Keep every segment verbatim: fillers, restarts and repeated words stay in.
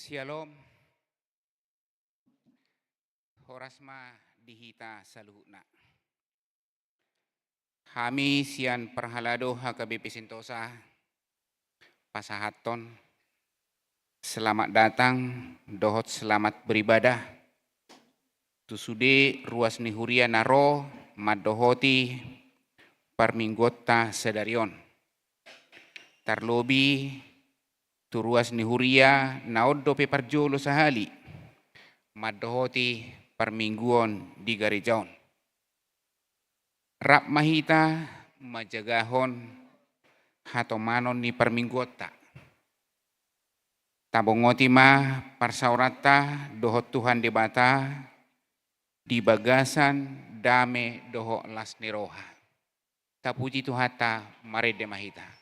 Syalom. Horas ma di hita saluhutna. Hami sian parhalado H K B P Sentosa pasahathon selamat datang dohot selamat beribadah tu sude ruas ni huria na ro mandohoti parmingguonta sadari on. Tarlobi tu ruas ni huria na on dope parjolo sahali mandohoti parmingguon di gareja on. Rap ma hita manjagahon hatomanon ni parmingguonta. Tabongoti ma parsaoranta dohot Tuhan Debata di bagasan dame dohot las ni roha. Tapuji Tuhanta, marende ma hita.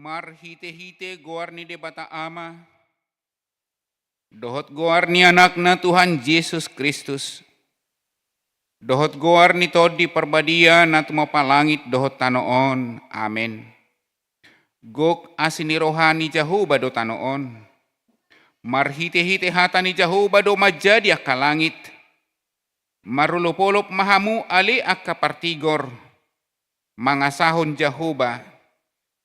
Marhite-hite goar ni Debata Ama, dohot goar ni Anakna Tuhan Jesus Kristus, dohot goar ni Tondi Parbadia na tumompa langit dohot tano on. Amen. Gok asi ni roha ni Jahowa do tano on. Marhite-hite hata ni Jahowa do manjadi angka langit. Marolop-olop ma hamu ale angka partigor, mangasahon Jahowa,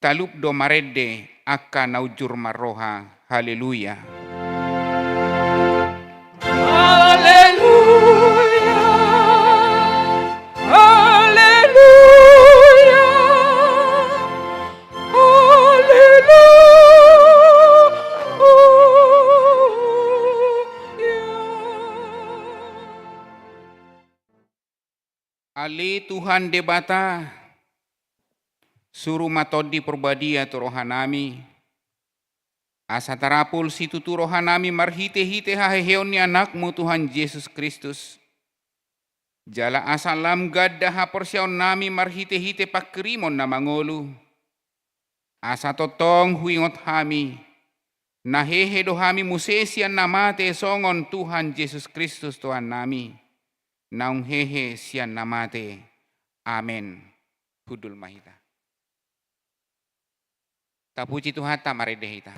talup do marende angka na unjur marroha. Haleluya. Haleluya. Haleluya. Haleluya. Ale Tuhan Debata, suru ma Tondi Parbadia tu rohanami, asa tarapul situtu rohanami marhite-hite haheheon ni Anakmu Tuhan Jesus Kristus. Jala asa lam ganda haporseaonnami marhite-hite pangkirimon na mangolu. Asa tongtong huingot hami, na hehe do hami muse sian na mate songon Tuhan Jesus Kristus Tuhannami, naung hehe sian na mate. Amen. Hundul ma hita. Tapuji Tuhanta, marende hita.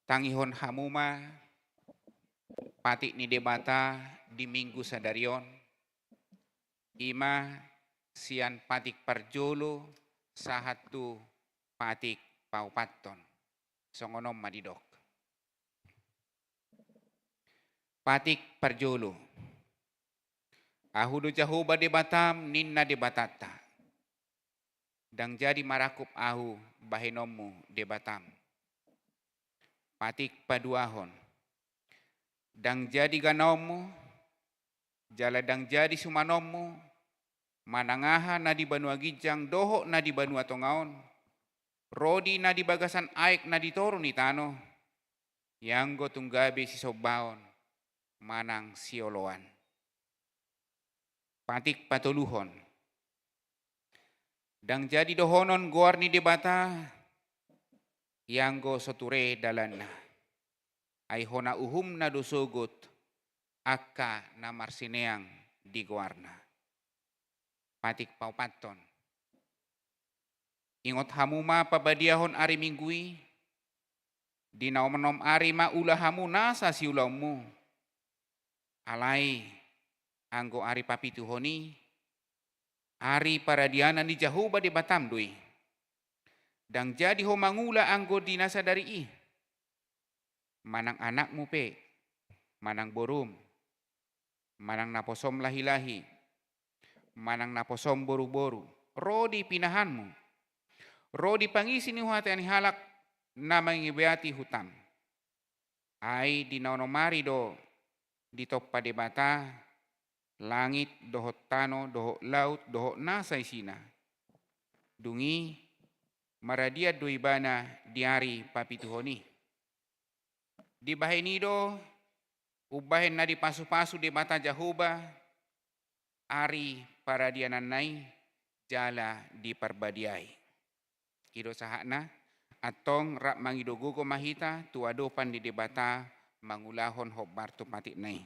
Tangihon hamu ma patik ni Debata di Minggu sadari on, i ma sian patik parjolo sahat tu patik paopathon. Songon on ma didok. Patik parjolo. Ahu do Jahowa Debatam, ninna Debatanta. Ndang jadi marangkup ahu bahenonmu Debatam. Patik paduahon. Ndang jadi ganaonmu, jala ndang jadi sumanonmu, manang aha na di banua ginjang dohot na di banua tonga on, ro di na di bagasan aek na di toru ni tano, ianggo tung gabe sisombaon manang sioloan. Patik patoluhon. Ndang jadi dohonon goar ni Debata, ianggo so ture dalanna. Ai hona uhumna do sogot angka na marsineang di goarna. Patik paopathon. Ingot hamu ma pabadiahon ari Minggu i, di na onom ari ma ula hamu nasa siulaonmu. Alai anggo ari papituhon i, ari paradianan ni Jahowa Debatam do i. Ndang jadi ho mangula anggo di na sadari i. Manang anakmu pe, manang borum, manang naposom lahi-lahi, manang naposom boru-boru, ro di pinahanmu, ro di pangisi ni huhata ni halak na mangibeati hutam. Ai di na onom ari do ditompa Debata langit dohot tano dohot laut dohot nasa isina. Dung i maradian do ibana di ari papituhon i. Dibahen i do umbahen na dipasupasu Debata Jahowa ari paradiananna i jala diparbadiai. I do sahatna, antong rap mangido gogo ma hita tu adopan ni Debata mangulahon hombar tu patikna i.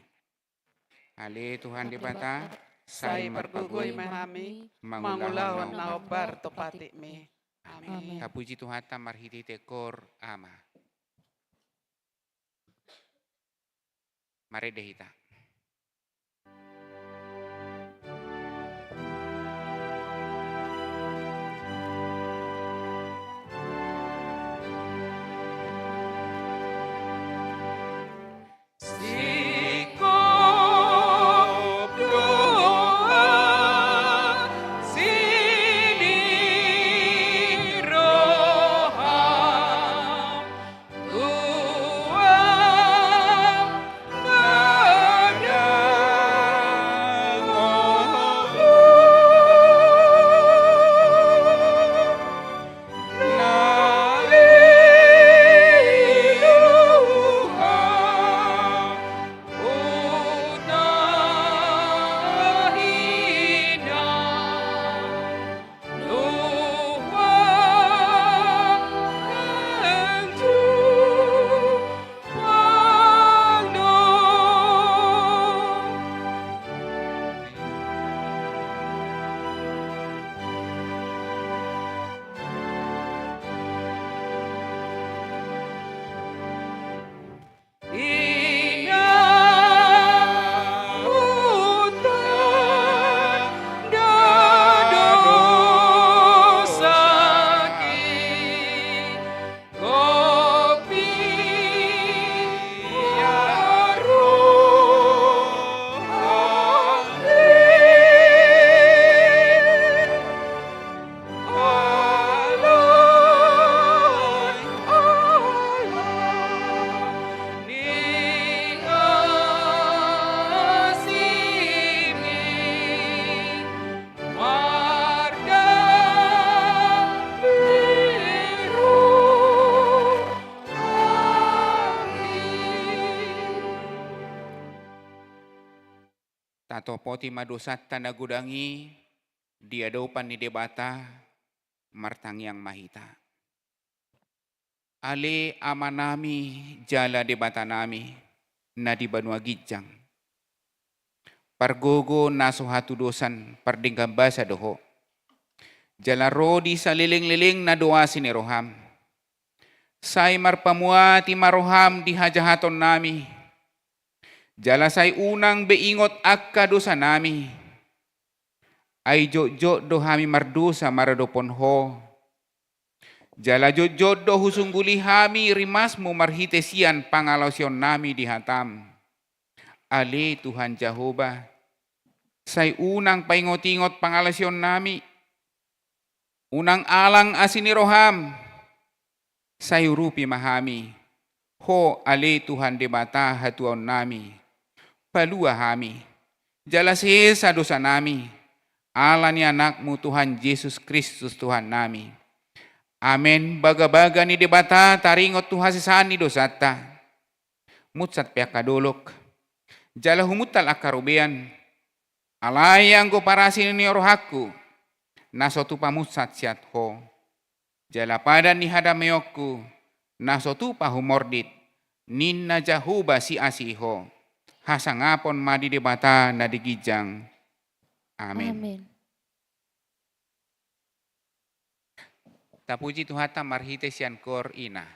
Ale Tuhan Debata, sai margogoi ma hami mangulahon na hombar tu patikmi. Amin. Amin. Tapuji Tuhanta marhitehite Koor Ama. Marende hita. Tatopoti ma dosanta na godang i di adopan ni Debata, martangiang ma hita. Ale Amanami jala Debatanami na di banua ginjang. Pargogo na so hatudosan pardenggan basa do Ho. Jala ro di salelenglelengna do asi ni roham. Sai marpamuati ma roham di hajahatonnami. Jala sai unang be ingot angka dosanami. Ai jotjot do hami mardosa maradophon Ho. Jala jotjot do husungguli hami rimasmu marhite sian pangalaosionnami di hatam. Ale Tuhan Jahowa, sai unang paingotingot pangalaosionnami. Unang alang asi ni roham. Sai urupi ma hami. Ho ale Tuhan Debata hatuaonnami. Palua hami. Jala sesa dosanami. Ala ni Anakmu Tuhan Jesus Kristus Tuhannami. Amen. Bagabaga ni Debata taringot tu hasesaan ni dosanta. Munsat pe angka dolok. Jala humuntal angka robean. Alai anggo parasi ni rohangku, na so tupa munsat sian Ho. Jala padan ni hadameonku, na so tupa humordit, ninna Jahowa siasi Ho. Hasangapon ma di Debata na di ginjang. Amen. Amen. Tapuji Tuhanta marhite sian koor ina.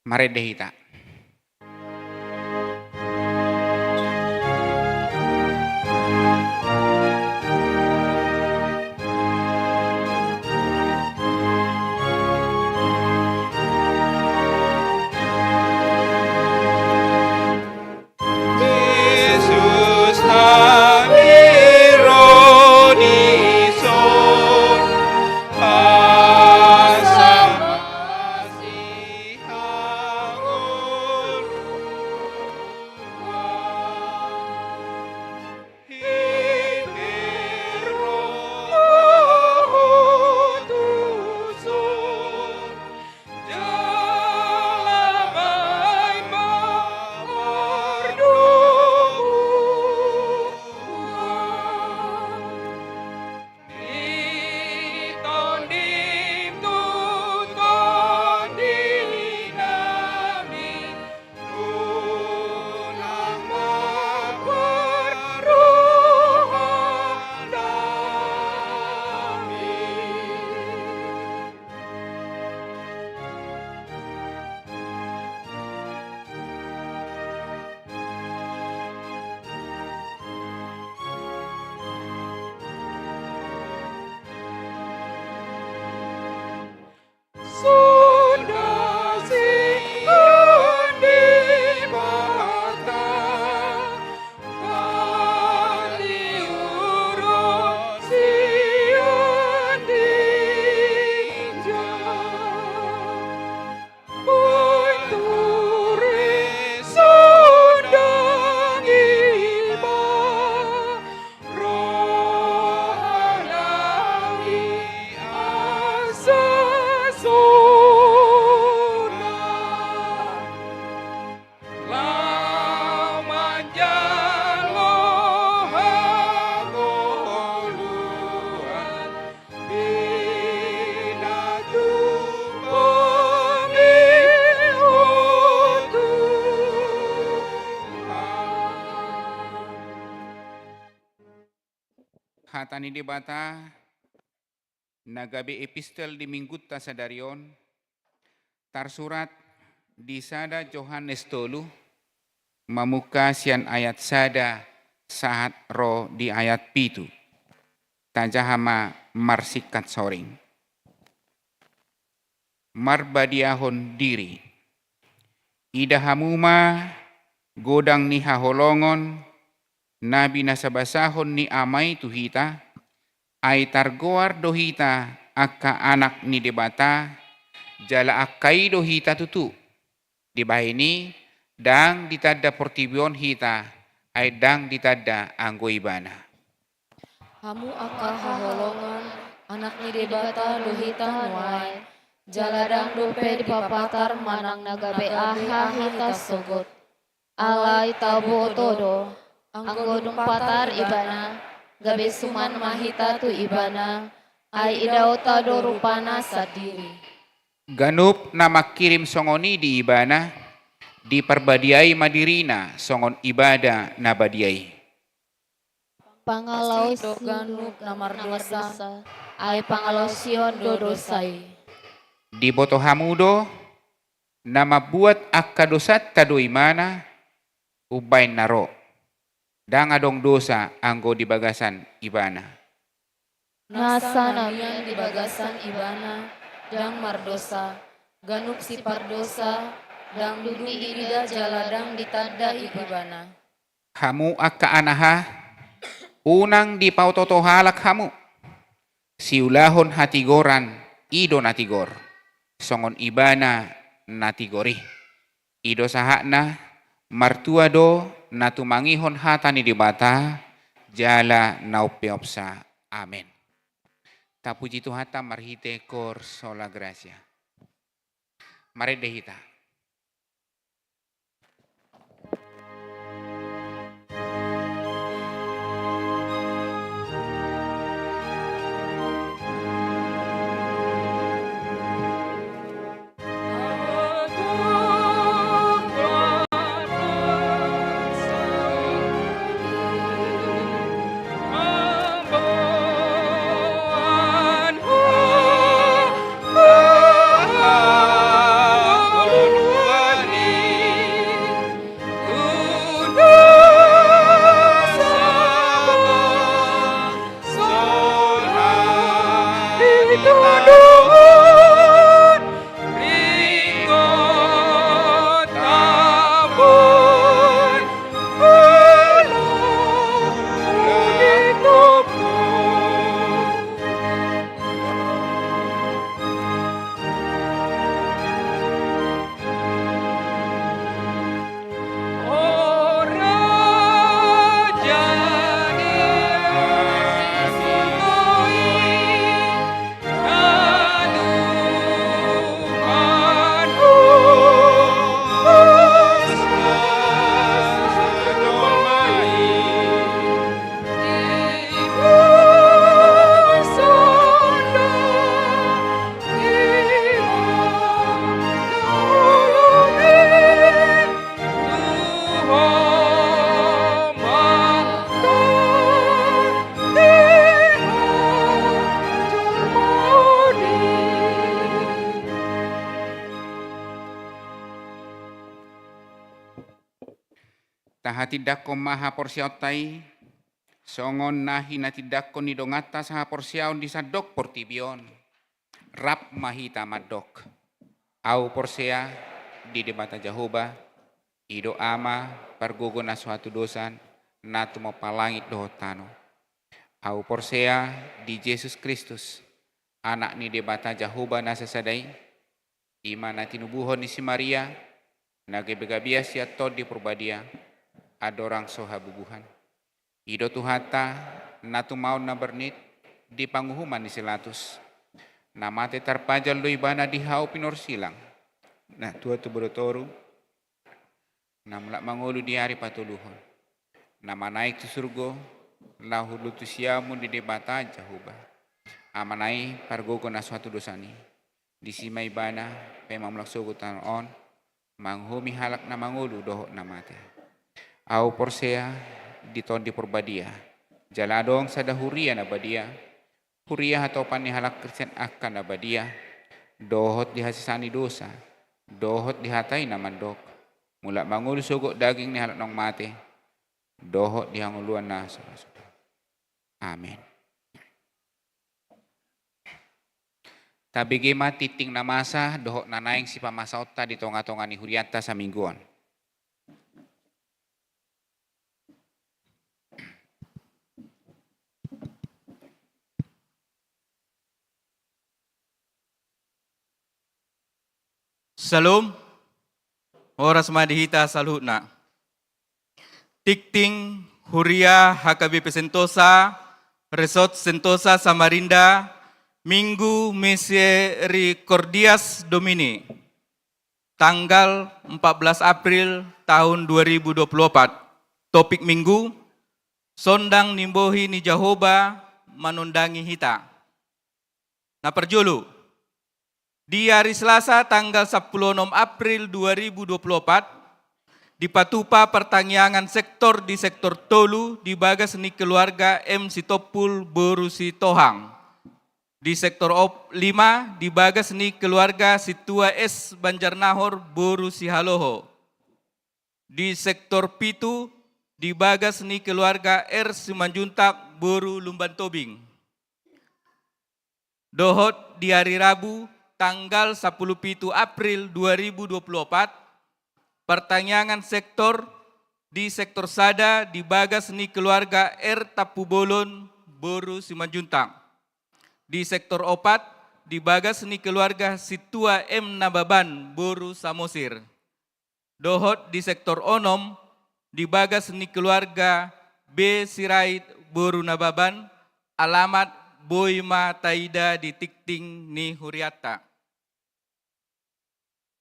Marende hita. Jesus, hami ro dison, asa masihagoluan. Laho manjalo hangoluan, pinatupa mi, o Tuhan. Hata ni Debata na gabe epistel di Minggunta sadari on, tarsurat di sada Johannes tolu, mamungka sian ayat sada sahat ro di ayat pitu. Tajaha ma marsingkat soring. Marbadiahon diri. Ida hamu ma godang ni haholongon na binasabasahon ni Ama i tu hita, ai targoar do hita angka anak ni Debata, jala angka i do hita tutu. Dibahen i, ndang ditanda portibi on hita, ai ndang ditanda anggo Ibana. Hamu angka haholongon, anak ni Debata do hita nuaeng, jala ndang dope dipapatar manang na gabe aha hita sogot. Alai tau boto do, anggo dung patar Ibana, gabe suman ma hita tu Ibana, ai idaonta do rupana sandiri. Ganup na mangkirim songon i di Ibana, diparbadiai ma dirina songon ibada na badia i. Pangalaosion do ganup na mardosa, ai pangalaosion do dosa i. Diboto hamu do, na mambuat angka dosanta do Ibana, umbaen na ro. Ndang adong dosa anggo di bagasan Ibana. Nasa na mian di bagasan Ibana, ndang mardosa, ganup sipardosa, ndang dung diida jala ndang ditanda Ibana. Hamu angka anaha, unang dipaototo halak hamu. Siulahon hatigoran, i do na tigor. Songon Ibana na tigor i. I do sahatna, martua do na tumangihon hata ni Debata, jala na umpeopsa. Amen. Tapuji Tuhanta marhite koor sola gratia. Marende hita. Tahatindangkon ma haporseaonta i, songon na hinatindangkon ni donganta sahaporseaon di sandok portibi on. Rap ma hita mandok: Ahu porsea di Debata Jahowa, i do Ama, pargogo na so hatudosan, na tumompa langit dohot tano. Ahu porsea di Jesus Kristus, Anak ni Debata Jahowa na sasada i, i ma na tinubuhon ni si Maria, na gabe gabean sian Tondi Porbadia, andorang so habubuhan. I do Tuhanta, na tumaon na bernit di panguhuman ni si Latus. Na mate tarpajal do Ibana di hau pinorsilang, na tua tu bodo toru, na mulak mangolu di ari patoluhon, na manaek tu surgo, laho hundul tu siamun ni Debata Jahowa, Amana i, pargogo na so hatudosan i. Disi ma Ibana pe mamulak sogot tu tano on, manguhumi halak na mangolu dohot na mate. Ahu porsea di Tondi Porbadia, jala adong sada huria na badia, huria hatopan ni halak Kristen angka na badia, dohot di hasesaan ni dosa, dohot di hata i na mandok: Mulak mangolu sogot daging ni halak naung mate, dohot di hangoluan na so ra suda. Amen. Tabege ma tingting na masa dohot na naeng sipamasaonta di tongatonga ni hurianta saminggu on. Syalom. Horas ma di hita saluhutna. Tingting huria H K B P Sentosa, Resort Sentosa Samarinda, Minggu Misericordias Domini, tanggal empat belas April tahun dua ribu dua puluh empat. Topik Minggu: Sondang ni bohi ni Jahowa manondangi hita. Na parjolo, di ari Selasa tanggal sampulu onom April dua ribu dua puluh opat, dipatupa partangiangan sektor di sektor tolu di bagas ni keluarga M Sitompul boru Sitohang. Di sektor op-, lima di bagas ni keluarga Sintua S Banjarnahor boru Sihaloho. Di sektor pitu di bagas ni keluarga R Simanjuntak boru Lumban Tobing. Dohot di ari Rabu tanggal sampulu pitu April dua ribu dua puluh opat, partangiangan sektor di sektor sada di bagas ni keluarga R Tampubolon boru Simanjuntak. Di sektor opat di bagas ni keluarga Sintua M Nababan boru Samosir. Dohot di sektor onom di bagas ni keluarga B Sirait boru Nababan, alamat boi ma taida di tingting ni hurianta.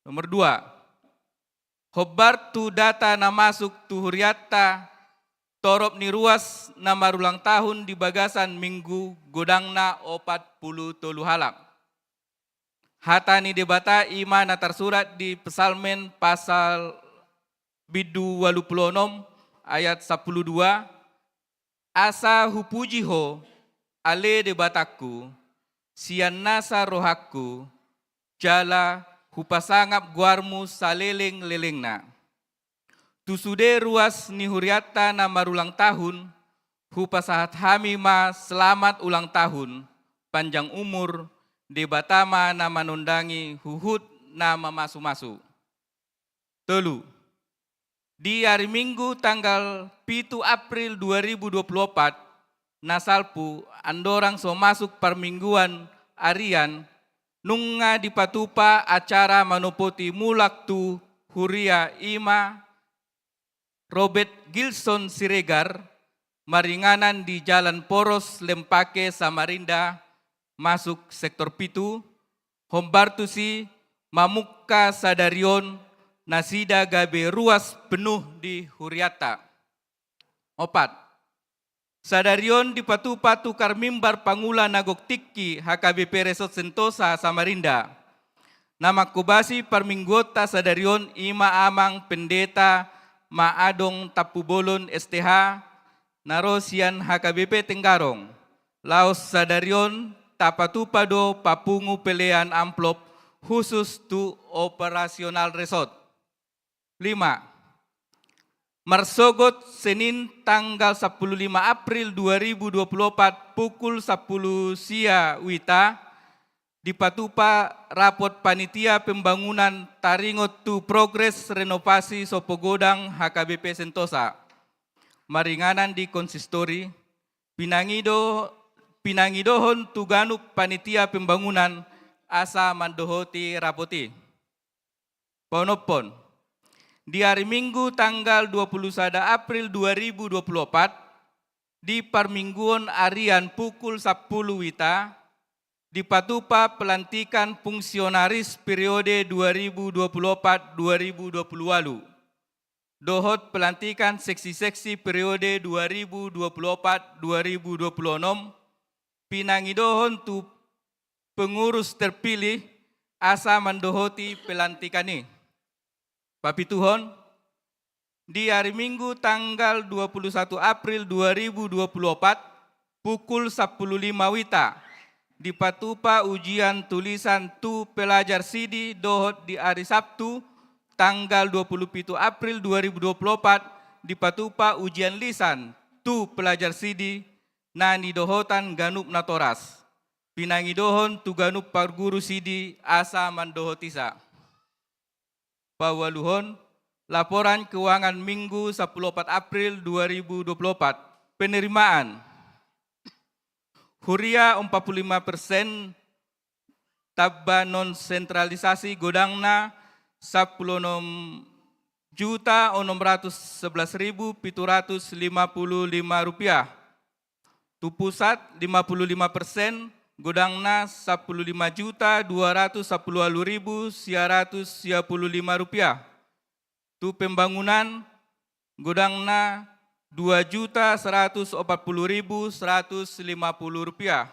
Nomor dua, hombar tu data na masuk tu hurianta, torop ni ruas na marulang tahun di bagasan Minggu godangna opat pulu tolu halak. Hata ni Debata i ma na tarsurat di Psalmen pasal bindu ualu pulu onom ayat sampulu dua: Asa hupuji Ho, ale Debatangku, sian nasa rohangku, jala hupasangap goarMu salelenglelengna. Tu sude ruas ni hurianta na marulang tahun, hupasahat hami ma selamat ulang tahun, panjang umur, Debata ma na manondangi huhut na mamasumasu. Tolu, di ari Minggu tanggal pitu April dua ribu dua puluh opat, na salpu, andorang so masuk parmingguan arian, nunga dipatupa acara manopoti mulak tu huria, i ma Robert Gilson Siregar, maringanan di Jalan Poros Lempake Samarinda, masuk sektor pitu, hombar tusi mamungka sadari on nasida gabe ruas penuh di hurianta. Opat, sadari on dipatupa tukar mimbar pangula na gok tingki H K B P Resort Sentosa Samarinda. Na manghobasi parmingguonta sadari on i ma Amang Pendeta Maadong Tampubolon S T H, na ro sian H K B P Tenggarong. Laos sadari on tapatupa do papungu pelean amplop khusus tu operasional resort. Lima, Marsogot Senin tanggal sampulu lima April dua ribu dua puluh opat pukul sampulu sia wita, dipatupa rapot panitia pembangunan taringot tu progres renovasi sopo godang H K B P Sentosa. Maringanan di konsistori, pinangido, pinangidohon tu ganup panitia pembangunan asa mandohoti rapot i. Paonomhon. Di ari Minggu tanggal dua puluh sada April dua ribu dua puluh opat, di parmingguon arian pukul sampulu wita, dipatupa pelantikan fungsionaris periode dua ribu dua puluh opat dua ribu dua puluh ualu dohot pelantikan seksi-seksi periode dua ribu dua puluh opat dua ribu dua puluh onom, pinangidohon tu pengurus terpilih asa mandohoti pelantikan i. Papituhon, di ari Minggu tanggal dua puluh satu April dua ribu dua puluh opat, pukul sampulu lima wita, dipatupa ujian tulisan tu pelajar sidi dohot di ari Sabtu tanggal dua puluh pitu April dua ribu dua puluh opat, dipatupa ujian lisan tu pelajar sidi na nidohotan ganup natoras. Pinangidohon tu ganup parguru sidi asa mandohoti sa. Paualuhon, laporan keuangan Minggu sampulu opat April dua ribu dua puluh opat. Penerimaan. Huria empat puluh lima persen tamba non sentralisasi godangna sampulu onom juta onom ratus sebelas ribu pitu ratus lima puluh lima rupiah. Tu pusat lima puluh lima persen, godangna sampulu lima juta dua ratus sampulu ualu ribu sia ratus sia puluh lima rupiah. Tu pembangunan, godangna dua juta seratus opat puluh ribu seratus lima puluh rupiah.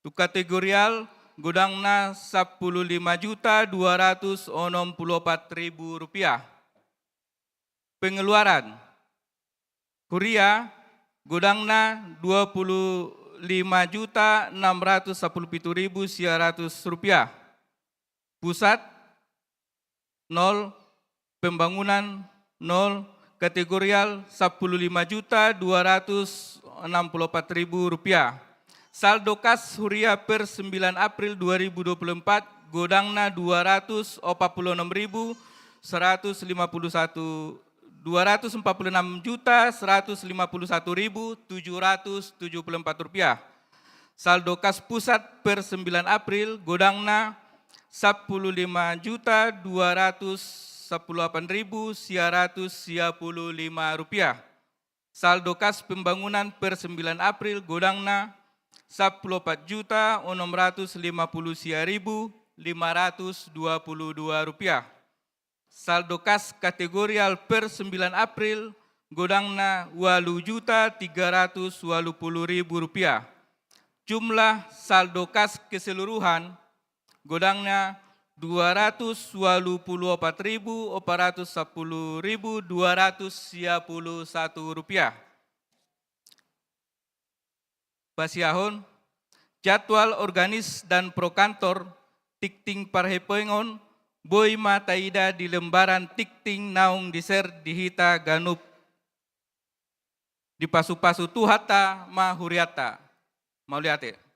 Tu kategorial, godangna sampulu lima juta dua ratus onom puluh opat ribu rupiah. Pengeluaran. Huria, godangna dua puluh lima juta enam ratus sampulu pitu ribu sia ratus rupiah. Pusat, nol. Pembangunan, nol. Kategorial, sampulu lima juta dua ratus enam puluh opat ribu rupiah. Saldo kas huria per sembilan April dua ribu dua puluh empat, godangna dua ratus opat puluh enam ribu seratus lima puluh satu, dua ratus empat puluh enam juta seratus lima puluh satu ribu tujuh ratus tujuh puluh empat rupiah. Saldo kas pusat per sembilan April, godangna sampulu lima juta dua ratus sampulu delapan ribu sia ratus sia puluh lima rupiah. Saldo kas pembangunan per sembilan April, godangna sampulu opat juta onom ratus lima puluh sia ribu lima ratus dua puluh dua rupiah. Saldo kas kategorial per sembilan April, godangna ualu juta tiga ratus ualu puluh ribu rupiah. Jumlah saldo kas keseluruhan, godangna dua ratus ualu puluh opat ribu opat ratus sampulu ribu dua ratus sia puluh satu rupiah. Pasiahon, jadwal organis dan pro kantor tingting parhepengkon boi ma taida di lembaran tingting naung di-share di hita ganup. Dipasupasu Tuhanta ma hurianta. Mauliate.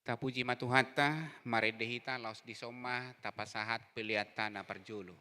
Tapuji ma Tuhanta, marende hita laos dison ma tapasahat peleanta na parjolo.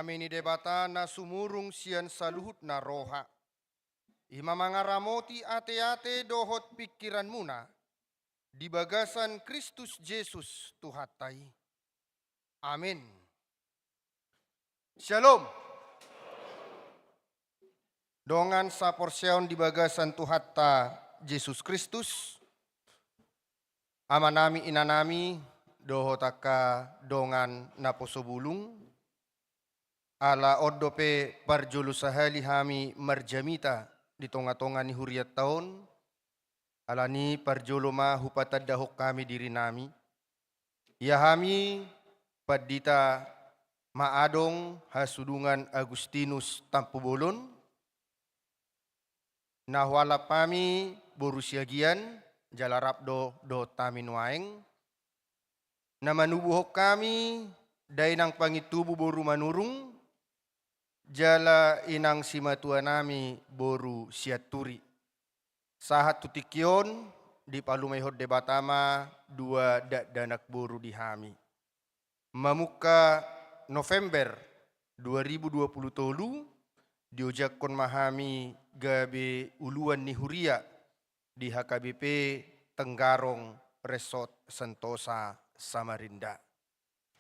Dame ni Debata na sumurung sian saluhutna roha, i ma mangaramoti ateate dohot pingkiranmuna di bagasan Kristus Jesus Tuhanta i. Amin. Syalom. Dongan saporseaon di bagasan Tuhanta Jesus Kristus, amanami, inanami, dohot angka dongan naposo bulung, ala on dope parjolo sahali hami marjamita di tongatonga ni hurianta on, alani parjolo ma hupatandahon hami dirinami. Ia hami pandita maadong hasudungan Agustinus Tampubolon, na hualap hami boru Siagian, jala rap do dohot hami nuaeng, na manubuhon hami dainang Pangintubu boru Manurung, jala inang simatuanami boru Sianturi. Sahat tu tingki on, dipalumaihon Debata ma dua dakdanak boru di hami. Mamungka November dua ribu dua puluh tolu, diojakhon ma hami gabe uluan ni huria di H K B P Tenggarong Resort Sentosa Samarinda.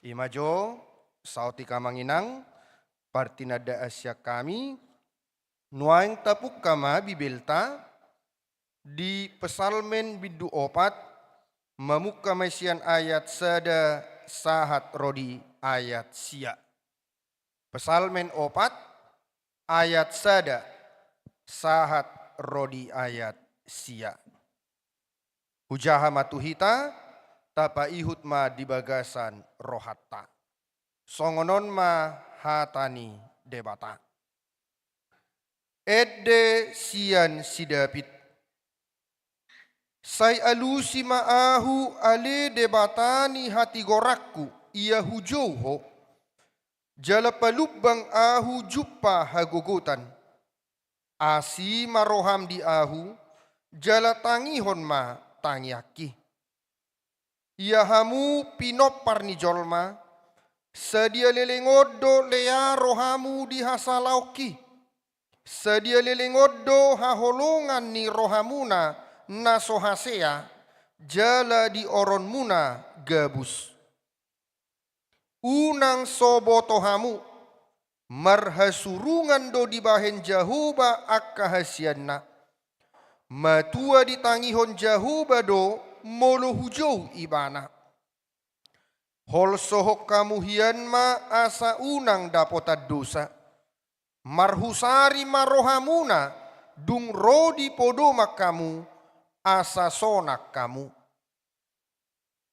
I ma jo, saotik amang inang, partinandaan sian hami, nuaeng tapungka ma Bibelta di Psalmen bindu opat, mamungka ma i sian ayat sada sahat ro di ayat sia. Psalmen opat, ayat sada sahat ro di ayat sia. Hujaha ma tu hita, tapaihut ma di bagasan rohanta. Songon on ma hata ni Debata. Ende sian si David. Sai alusi ma ahu, ale Debata ni hatigoranku, ia hujou Ho, jala palumbang ahu jumpa hagogotan. Asi ma roham di ahu, jala tangihon ma tangiangki. Ia hamu pinompar ni jolma, sadia leleng on do lea rohamu di hasalaonki? Sadia leleng on do haholongan ni rohamuna na so hasea, jala di oronmuna gabus? Unang so boto hamu, marhasurungan do dibahen Jahowa angka hasianna. Matua ditangihon Jahowa do molo hujou Ibana. Holsohon hamu hian ma asa unang dapotan dosa. Marhusari ma rohamuna, dung ro di podoman hamu, asa sonang hamu.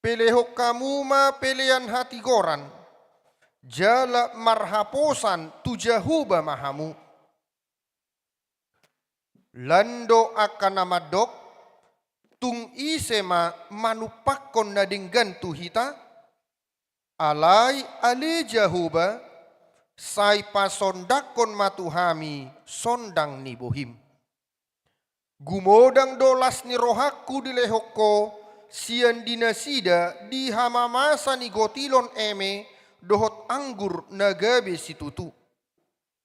Pelehon hamu ma pelean hatigoran, jala marhaposan tu Jahowa ma hamu. Lan do angka na mandok, tung ise ma manumpakkon na denggan tu hita? Alai ale Jahowa, sai pasondangkon ma tu hami sondang ni bohim. Gumodang do las ni rohangku dilehon Ho sian di nasida di hamamasa ni gotilon eme dohot anggur na gabe situtu.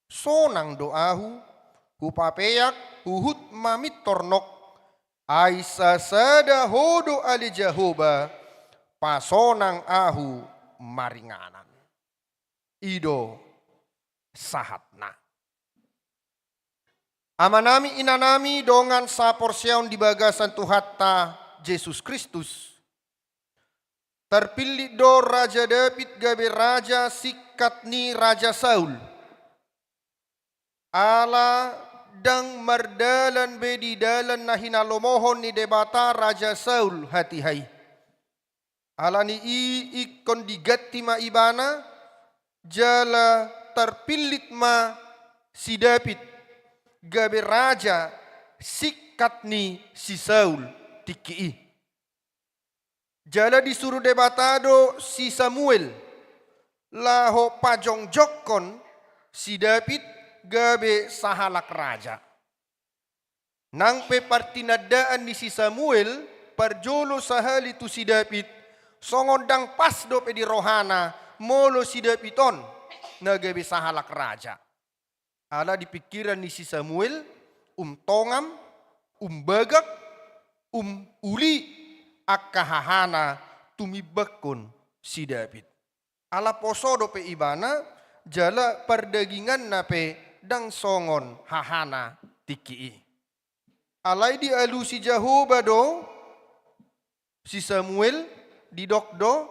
Sonang do ahu, hupapeak huhut mamintor nok, ai sasada Ho do ale Jahowa, pasonang ahu maringanan. I do sahatna. Amanami, inanami, dongan saporseaon di bagasan Tuhanta Jesus Kristus. Tarpillit do Raja Daud gabe raja singkat ni Raja Saul. Ala ndang mardalan be di dalan na hinalomohon ni Debata Raja Saul hatiha i. Alani i ingkon diganti ma ibana, jala tarpillit ma si Daud gabe raja singkat ni si Saul tingki i. Jala disuru Debata do si Samuel laho pajongjongkon si Daud gabe sahalak raja. Nang pe partinandaan ni si Samuel parjolo sahali tu si Daud, songon ndang pas dope di rohana molo si Daud on na gabe sahalak raja. Ala di pingkiran ni si Samuel, um tongam, um bagak, um uli angka hahana tumimbangkon si David. Ala poso dope ibana, jala pardaginganna pe ndang songon hahana tingki i. Alai dialusi Jahowa do si Samuel, didok do,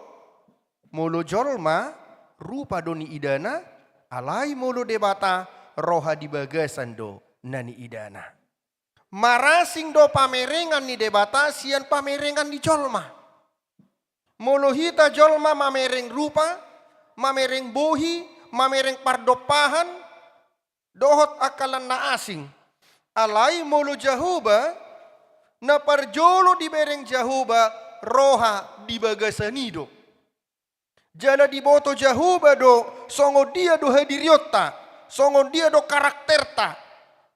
molo jolma, rupa do niidana, alai molo Debata, roha di bagasan do na niidana. Marasing do pamerengan ni Debata sian pamerengan ni jolma. Molo hita jolma mamereng rupa, mamereng bohi, mamereng pardompahan, dohot angka lan na asing. Alai molo Jahowa, na parjolo dibereng Jahowa roha di bagasan i do. Jala diboto Jahowa do songon dia do hadirionta, songon dia do karakterta.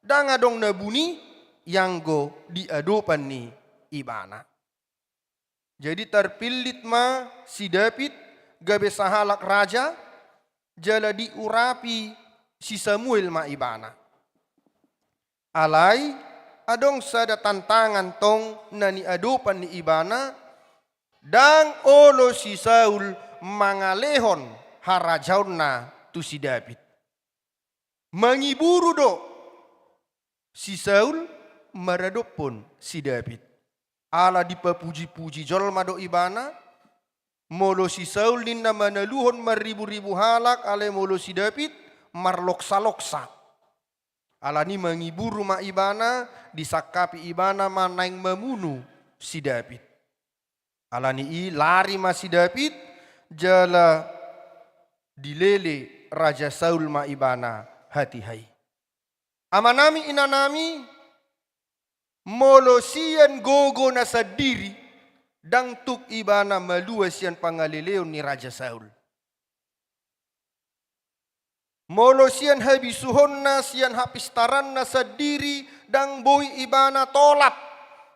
Ndang adong na buni ianggo di adopan ni ibana. Jadi tarpillit ma si David gabe sahalak raja, jala diurapi si Samuel ma ibana. Alai adong sada tantangan tong na niadopan ni ibana, ndang olo si Saul mangalehon harajaonna tu si David. Mangiburu do si Saul maradophon si David. Ala dipapuji-puji jolma do ibana, molo si Saul ninna manaluhon marribu-ribu halak, alai molo si David marloksa-loksa. Alani mangiburu ma ibana, disangkapi ibana ma naeng mamunu si David. Alani i lari ma si David, jala dilele Raja Saul ma ibana hatiha i. Amanami, inanami, molo sian gogona sandiri, ndang tuk ibana malua sian pangaleleon ni Raja Saul. Molo sian habisuhonna, sian hapistaranna sandiri, ndang boi ibana tolap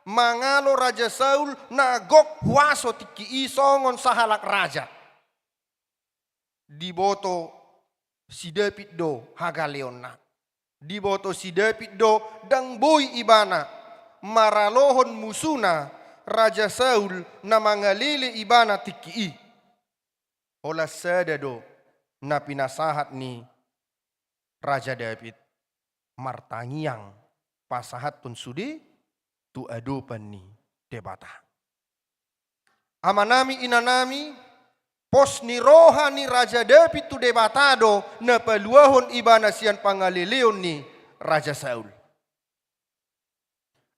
mangalo Raja Saul na gok huaso tingki i songon sahalak raja. Diboto si David do hagaleonna. Diboto si David do ndang boi ibana maralohon musuna Raja Saul na mangalele ibana tingki i. Holan sada do na pinasahat ni Raja David, martangiang pasahathon sude tu adopan ni Debata. Amanami, inanami, pos ni roha ni Raja David tu Debata do na paluahon ibana sian pangaleleon ni Raja Saul.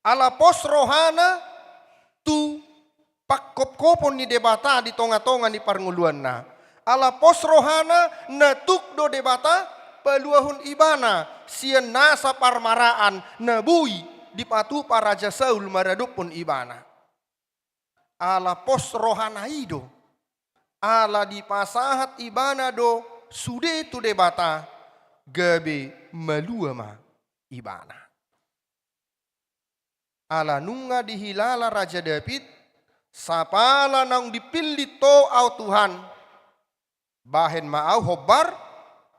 Ala pos rohana tu panghophopon ni Debata di tonga-tonga ni parngoluanna. Ala pos rohana na tuk do Debata paluahon ibana sian nasa parmaraan na boi dipatupa Raja Saul maradophon ibana. Ala pos rohana i do. Ala dipasahat ibana do sude tu Debata, gabe malua ma ibana. Ala nunga dihilala Raja David, sapala naung dipillit Ho, ahu Tuhan, bahen ma ahu hombar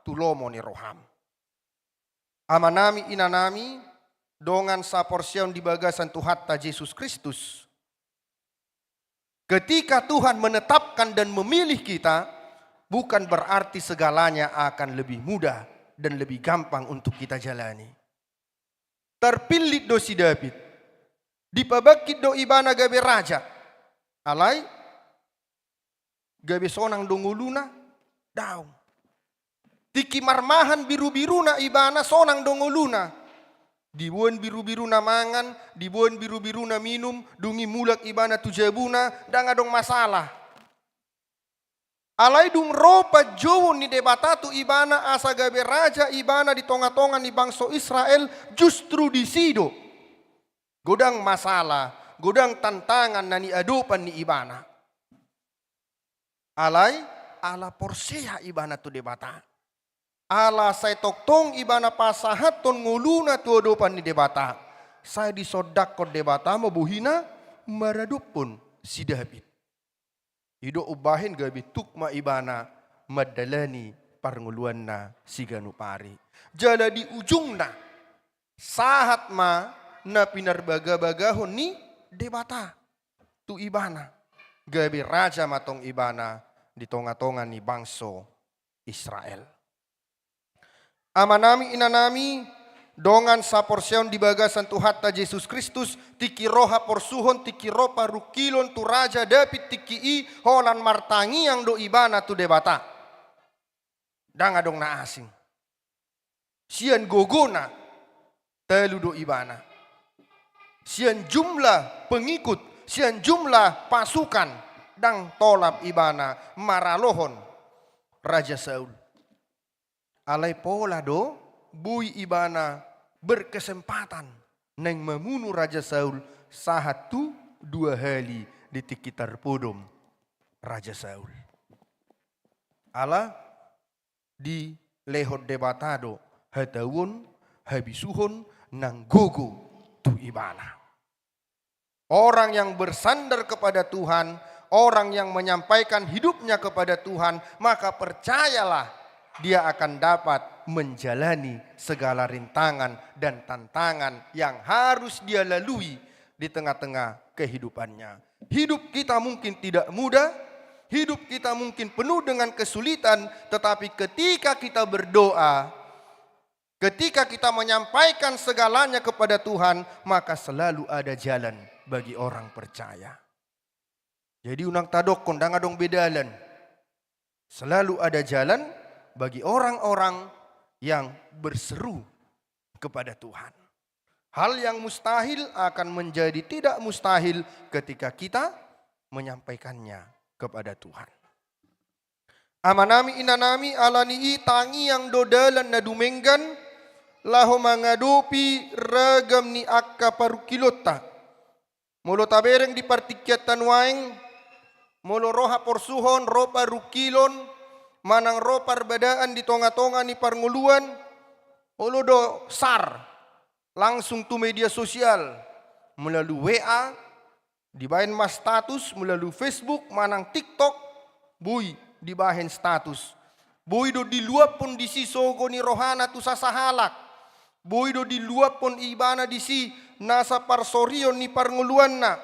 tu lomo ni roham. Amanami, inanami, dongan saporseaon di bagasan Tuhanta Jesus Kristus. Ketika Tuhan menetapkan dan memilih kita, bukan berarti segalanya akan lebih mudah dan lebih gampang untuk kita jalani. Tarpillit do si David. Dipabangkit do ibana gabe raja. Alai, gabe sonang do ngoluna? Daong. Tingki marmahan birubiruna ibana sonang do ngoluna. Diboan birubiruna mangan, diboan birubiruna minum, dung i mulak ibana tu jabuna, ndang adong masalah. Alai dung ro panjouon ni Debata tu ibana asa gabe raja ibana di tonga-tonga ni bangso Israel, justru disi do godang masalah, godang tantangan na niadopan ni ibana. Alai, ala porsea ibana tu Debata. Ala sai tongtong ibana pasahathon ngoluna tu adopan ni Debata. Sai disondangkon Debata ma bohina maradophon si David. I do umbahen gabe tuk ma ibana mandalani parngoluanna siganup ari. Jala di ujungna, sahat ma na pinarbagabagahon ni Debata tu ibana. Gabe raja ma tong ibana di tongatonga ni bangso Israel. Amanami, inanami, dongan saporseaon di bagasan Tuhanta Jesus Kristus, tingki ro haporsuhon, tingki ro parungkilon tu Raja Daud tingki i, holan martangiang do ibana tu Debata. Ndang adong na asing. Sian gogona talu do ibana. Sian jumlah pengikut, sian jumlah pasukan, ndang tolap ibana maralohon Raja Saul. Alai pola do boi ibana berkesempatan naeng mamunu Raja Saul sahat tu dua hali di tingki tarpodom Raja Saul. Ala dilehon Debata do hatauon, habisuhon nang gogo tu ibana. Orang yang bersandar kepada Tuhan, orang yang menyampaikan hidupnya kepada Tuhan, maka percayalah, dia akan dapat menjalani segala rintangan dan tantangan yang harus dia lalui di tengah-tengah kehidupannya. Hidup kita mungkin tidak mudah, hidup kita mungkin penuh dengan kesulitan, tetapi ketika kita berdoa, ketika kita menyampaikan segalanya kepada Tuhan, maka selalu ada jalan bagi orang percaya. Jadi unang tadokkon ndang adong be dalan. Selalu ada jalan bagi orang-orang yang berseru kepada Tuhan. Hal yang mustahil akan menjadi tidak mustahil ketika kita menyampaikannya kepada Tuhan. Amanami, inanami, alani i tangiang do dalan na dumenggan laho mangadopi ragam ni angka parungkilonta. Molo tabereng di partingkianta nuaeng, molo ro haporsuhon, ro parungkilon, manang ro parbadaan di tongatonga ni parngoluan, olo do sar langsung tu media sosial, melalui W A, dibahen ma status, melalui Facebook manang TikTok, boi dibahen status. Boi do diluaphon disi sogo ni rohana tu sasahalak. Boi do diluaphon ibana disi nasa parsorion ni parngoluanna.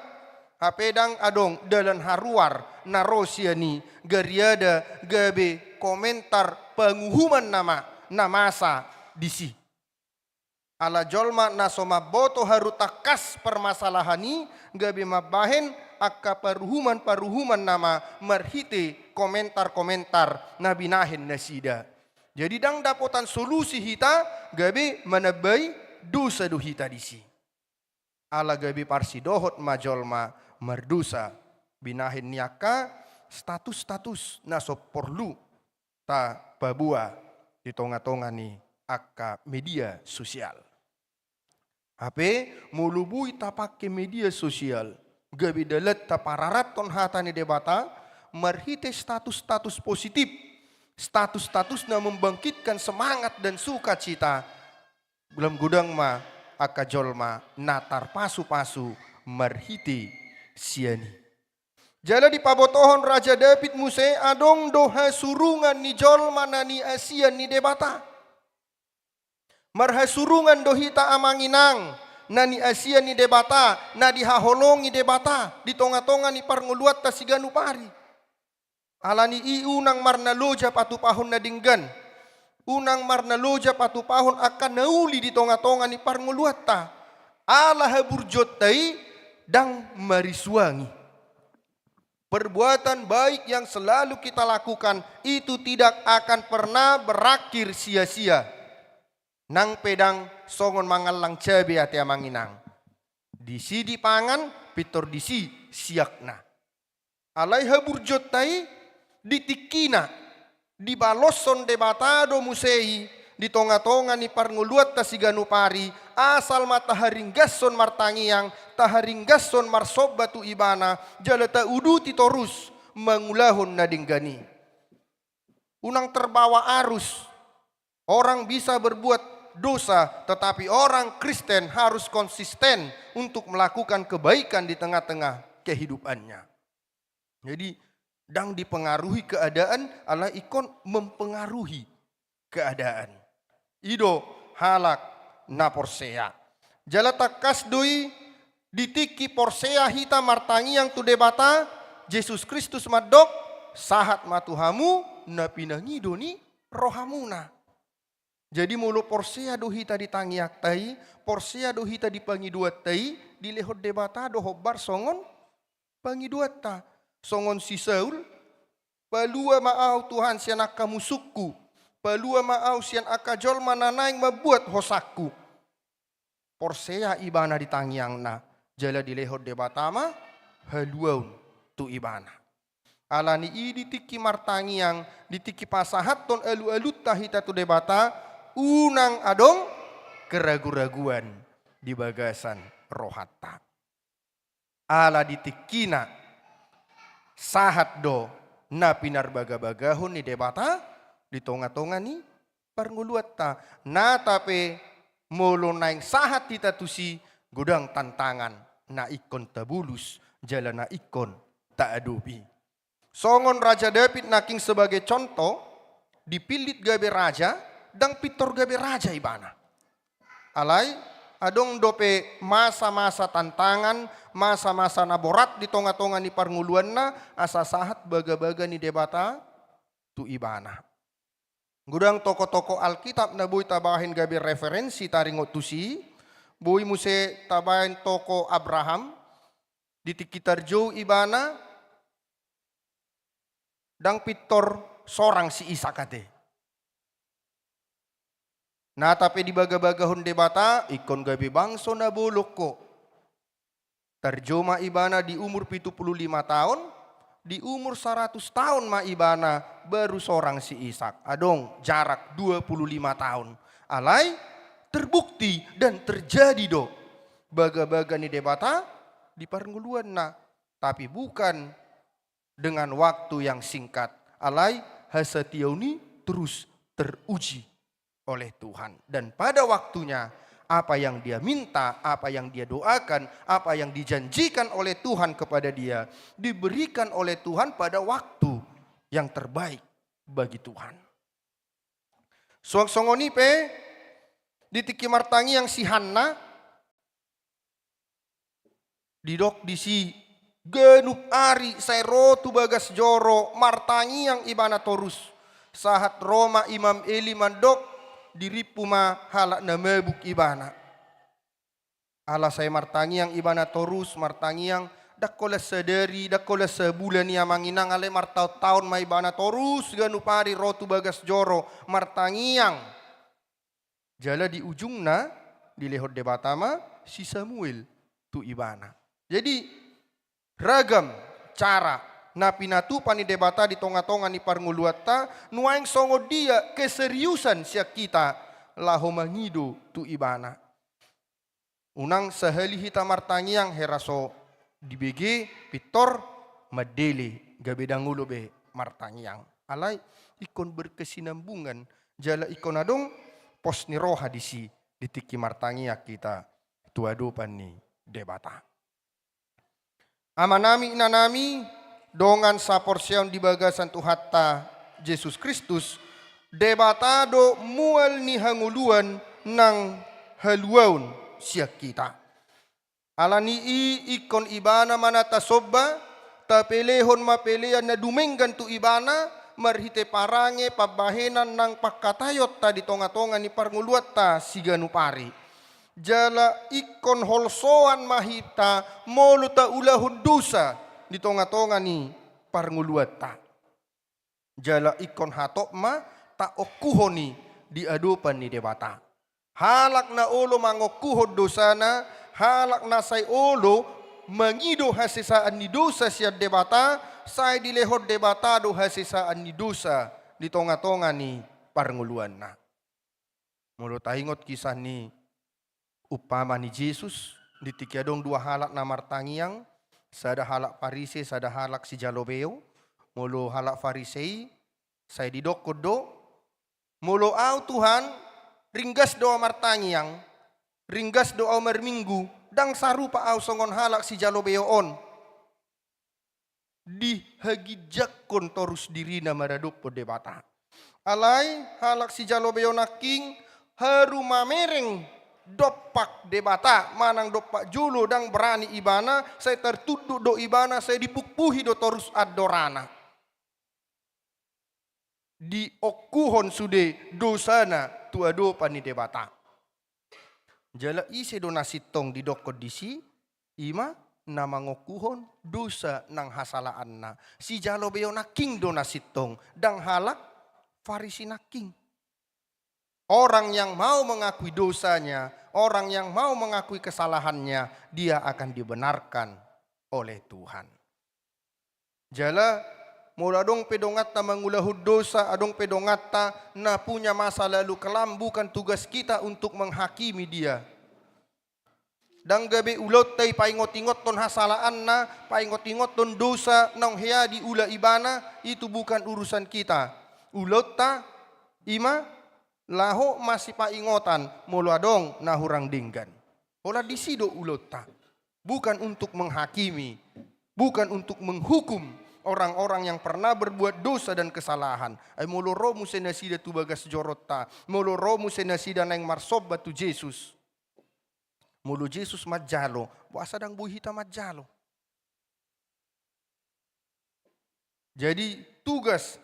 Hape ndang adong dalan haruar na ro sian i, gariada gabe komentar panguhuman nama na masa disi. Ala jolma na so mamboto haru tangkas parmasalahan i, gabe mambahen angka paruhuman-paruhuman nama marhite komentar-komentar na binahen nasida. Jadi ndang dapotan solusi hita, gabe manambai dosa do hita disi. Ala gabe parsidohot ma jolma mardosa, binahen ni angka status-status na so porlu tapaboa di tongatonga ni angka media sosial. Hape molo boi tapangke media sosial gabe dalan tapararathon hata ni Debata marhite status-status positif, status-status na membangkitkan semangat dan sukacita, lam godang ma angka jolma na tarpasupasu marhite sian i. Jala dipabotohon Raja Daud muse, adong do hasurungan ni jolma na niasian ni Debata. Marhasurungan do hita, amang inang, na niasian ni Debata, na dihaholongi Debata di tongatonga ni parngoluanta siganup ari. Alani i unang marnaloja patupahon na denggan, unang marnaloja patupahon angka na uli di tongatonga ni parngoluanta. Ala haburjuonta i ndang marisuangi. Perbuatan baik yang selalu kita lakukan itu tidak akan pernah berakhir sia-sia. Nang pe ndang songon mangallang cabe ate, amang inang. Disi dipangan, pintor disi siakna. Alai haburjuonta i di tingkina dibaloshon Debata do muse i di tongatonga ni parngoluanta siganup ari, asal ma taharinggashon martangiang, taharinggashon marsomba tu Ibana, jala tauduti torus mangulahon na denggan i. Unang terbawa arus. Orang bisa berbuat dosa, tetapi orang Kristen harus konsisten untuk melakukan kebaikan di tengah-tengah kehidupannya. Jadi, ndang dipengaruhi keadaan, alai ingkon mempengaruhi keadaan. I do halak na porsea. Jala tangkas do i di tingki porsea hita martangiang tu Debata, Jesus Kristus mandok, sahat ma tu hamu na pinangido ni rohamuna. Jadi molo porsea do hita di tangiangta i, porsea do hita di pangidoanta i, dilehon Debata do hombar songon pangidoanta. Songon si Saul, palua ma ahu Tuhan sian angka musungku, palua ma ahu sian angka jolma na naeng mambuat hosangku. Porsea ibana di tangiangna, jala dilehon Debata ma haluaon tu ibana. Alani i di tingki martangiang, di tingki pasahathon alualunta hita tu Debata, unang adong keraguraguan di bagasan rohanta. Ala di tingkina sahat do na pinarbagabagahon ni Debata di tongatonga ni parngoluanta. Nata pe molo naeng sahat hita tusi, godang tantangan na ingkon tabolus jala na ingkon taadopi. Songon Raja Daud nangkin sebagai contoh, dipillit gabe raja, ndang pintor gabe raja ibana. Alai, adong dope masa-masa tantangan, masa-masa na borat di tongatonga ni parngoluanna, asa sahat bagabaga ni Debata tu ibana. Godang tokoh-tokoh Alkitab na boi tabahen gabe referensi taringot tusi, boi muse tabahen tokoh Abraham, di tingki tarjou ibana, ndang pintor sorang si Isak ate. Nata pe dibagabagahon Debata, ingkon gabe bangso na bolong ho. Tarjou ma ibana di umur pitu pulu lima taon, di umur saratus taon ma ibana baru sorang si Isak. Adong jarak dua pulu lima taon. Alai terbukti dan terjadi do bagabaga ni Debata di parngoluanna. Tapi bukan dengan waktu yang singkat. Alai hasatiaon i terus teruji oleh Tuhan. Dan pada waktunya, apa yang dia minta, apa yang dia doakan, apa yang dijanjikan oleh Tuhan kepada dia, diberikan oleh Tuhan pada waktu yang terbaik bagi Tuhan. Suang songon i pe, di tingki martangiang si Hanna, didok disi, ganup ari sai ro tu bagas joro martangiang ibana torus. Sahat ro ma Imam Eli mandok, dirimpu ma halak na mabuk ibana. Ala sai martangiang ibana torus, martangiang, ndang holan sadari, ndang holan sabulan i amang inang, alai martaon-taon ma ibana torus ganup ari ro tu bagas joro martangiang. Jala di ujungna, dilehon Debata ma si Samuel tu ibana. Jadi, ragam cara na pinatupa ni Debata di tongatonga ni parngoluanta, nuaeng songon dia keseriusan sian hita laho mangido tu ibana. Unang sahali hita martangiang hera so dibege, pintor mandele, gabe ndang olo be martangiang. Alai ingkon berkesinambungan, jala ingkon adong pos ni roha disi di tingki martangiang hita tu adopan ni Debata. Amanami, inanami, dongan saporseaon di bagasan Tuhanta Jesus Kristus, Debata do mual ni hangoluan nang haluaon sian hita. Alani i ingkon ibana ma na tasomba, tapelehon ma pelean na dumenggan tu ibana, marhite parange pambahenan nang pangkataionta di tongatonga ni parngoluanta siganup ari. Jala ingkon holsoan ma hita molo taulahon dosa di tongatonga ni parngoluanta. Jala ingkon hatop ma taongkuhon i di adopan ni Debata. Halak na olo mangongkuhon dosana, halak na sai olo mangido hasesaan ni dosa sian Debata, sai dilehon Debata do hasesaan ni dosa di tongatonga ni parngoluanna. Molo taingot kisah ni umpama ni Jesus, di tingki adong dua halak na martangiang, sada halak Parise, sada halak sijalo beo. Molo halak Parise i, sai didokkon do, molo ahu Tuhan, ringgas do ahu martangiang, ringgas do ahu marminggu, ndang sarupa ahu songon halak sijalo beo on. Dihaginjangkon torus dirina maradophon Debata. Alai halak sijalo beyo nangkin haru mamereng dompak Debata, manang dompak jolo ndang berani ibana, sai tartunduk do ibana, sai dipukpuhi do torus andorana. Diongkuhon sude dosana tu adopan ni Debata. Jala ise do na sintong didokkon disi? Ima na mangongkuhon dosa nang hasalaanna. Sijalo beyo nangkin do na sintong, ndang halak Farisi nangkin. Orang yang mau mengakui dosanya, orang yang mau mengakui kesalahannya, dia akan dibenarkan oleh Tuhan. Jala, molo adong pe donganta mangulahon dosa, adong pe donganta na punya masa lalu kelam, bukan tugas kita untuk menghakimi dia. Ndang gabe ulaonta i paingot-ingothon hasalaanna, paingot-ingothon dosa naung hea diula ibana, itu bukan urusan kita. Ulaonta ima laho masipaingotan molo adong na hurang denggan. Holan disi do ulaonta. Bukan untuk menghakimi, bukan untuk menghukum orang-orang yang pernah berbuat dosa dan kesalahan. Ai molo ro muse nasida tu bagas joronta, molo ro muse nasida naeng marsomba tu Jesus. Molo Jesus manjalo, boasa ndang boi hita manjalo? Jadi tugas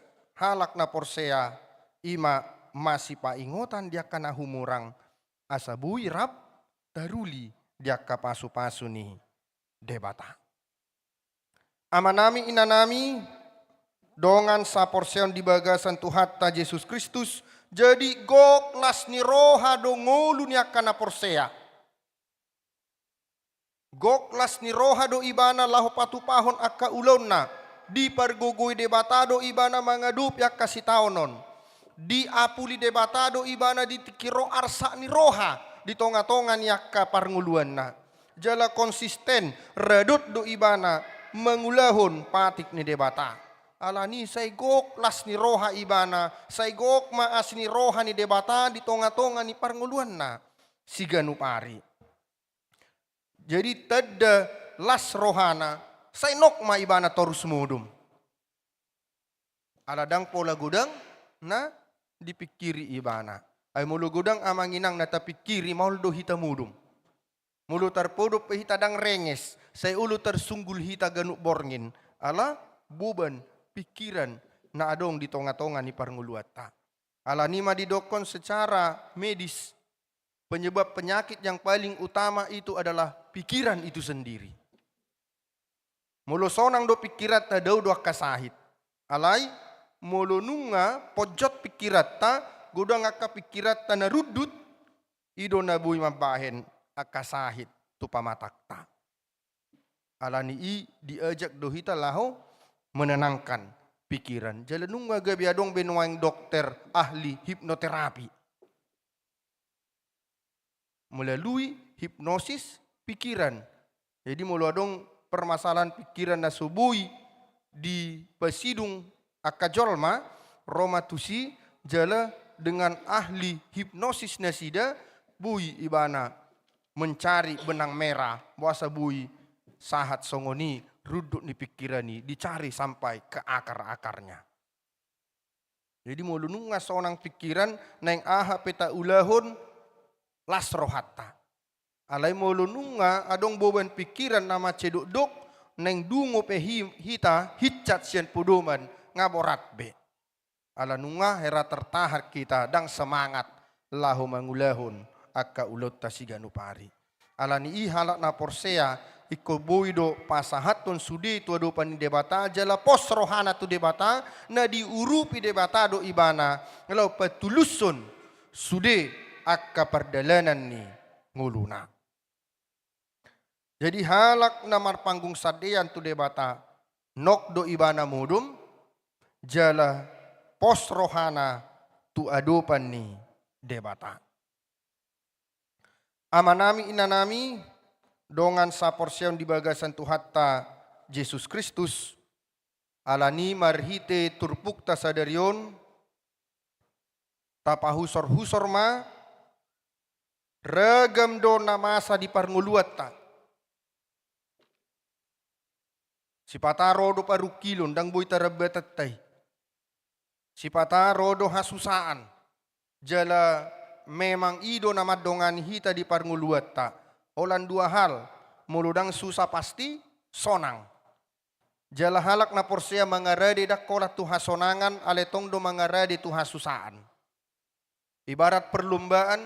halak na porsea ima masipaingotan di angka na humurang, asa boi rap taruli di angka pasu-pasu ni Debata. Amanami, inanami, dongan saporseaon di bagasan Tuhanta Jesus Kristus, jadi gok las ni roha do ngolu ni angka na porsea. Gok las ni roha do ibana laho patupahon angka ulaonna, dipargogoi Debata do ibana mangadopi angka sitaonon, diapuli Debata do ibana di tingki ro arsak ni roha di tonga-tonga ni angka parngoluanna. Jala konsisten, radot do ibana mangulahon patik ni Debata. Alani sai gok las ni roha ibana, sai gok ma asi ni roha ni Debata di tonga-tonga ni parngoluanna siganup ari. Jadi tanda las rohana, sai nok ma ibana torus modom. Ala ndang pola godang na dipingkiri ibana. Ai molo godang amang inang na tapingkiri, maol do hita modom. Molo tarpodom pe hita ndang renges, sai olo tarsunggul hita ganup borngin, ala boban pingkiran na adong di tonga-tonga ni parngoluanta. Alani ma didokkon secara medis, penyebab penyakit yang paling utama itu adalah pikiran itu sendiri. Molo sonang do pingkiranta, dao do angka sahit. Alai, molo nunga ponjot pingkiranta, godang angka pingkiranta na rundut, i do na boi mambahen angka sahit tu pamatangta. Alani i diajak do hita laho menenangkan pikiran. Jala nunga gabe adong be nuaeng dokter ahli hipnoterapi. Melalui hipnosis pikiran. Jadi molo adong permasalahan pikiran na so boi dipasidung angka jolma, ro ma tusi jala dengan ahli hipnosis nasida boi ibana mencari benang merah, boasa boi sahat songon i rundut ni pikiran i, dicari sampai ke akar-akarnya. Jadi molo nunga sonang pikiran, naeng aha pe taulahon las rohanta. Alai molo nunga adong boban pikiran na mansai dokdok, naeng dungo pe hi-, hita hinsat sian podoman, nga borat be. Ala nunga hera tertahan hita, ndang semangat laho mangulahon angka ulaonta siganup ari. Alani i halak na porsea, ingkon boi do pasahathon sude tu adopan ni Debata, jala pos rohana tu Debata, na diurupi Debata do ibana, laho patulushon sude angka pardalanan ni ngoluna. Jadi halak na marpanggung sandean tu Debata, nok do ibana modom, jala pos rohana tu adopan ni Debata. Amanami, inanami, dongan saporseaon di bagasan Tuhanta Jesus Kristus, alani marhite turpukta sadari on, tapahusor-husor ma, ragam do na masa di parngoluanta. Sipata ro do parungkilon, ndang boi tarambatanta i. Sipata ro do hasusaan. Jala memang i do na mandongani hita di parngoluanta. Holan dua hal, molo ndang susa pasti sonang. Jala halak na porsea mangarade ndang holan tu hasonangan, alai tong do mangarade tu hasusaan. Ibarat perlombaan,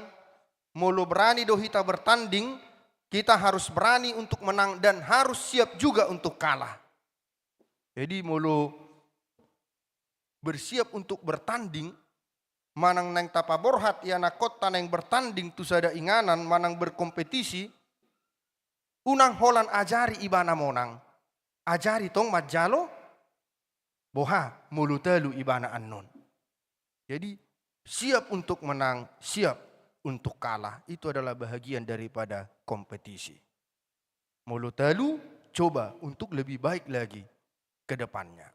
molo berani do hita bertanding, kita harus berani untuk menang dan harus siap juga untuk kalah. Jadi molo bersiap untuk bertanding, manang naeng tapaborhat ianakhonta naeng bertanding tu sada inganan manang berkompetisi, unang holan ajari ibana monang, ajari tong manjalo boha molo talu ibana annon. Jadi siap untuk menang, siap untuk kalah, itu adalah bahagian daripada kompetisi. Molo talu, coba untuk lebih baik lagi ke depannya.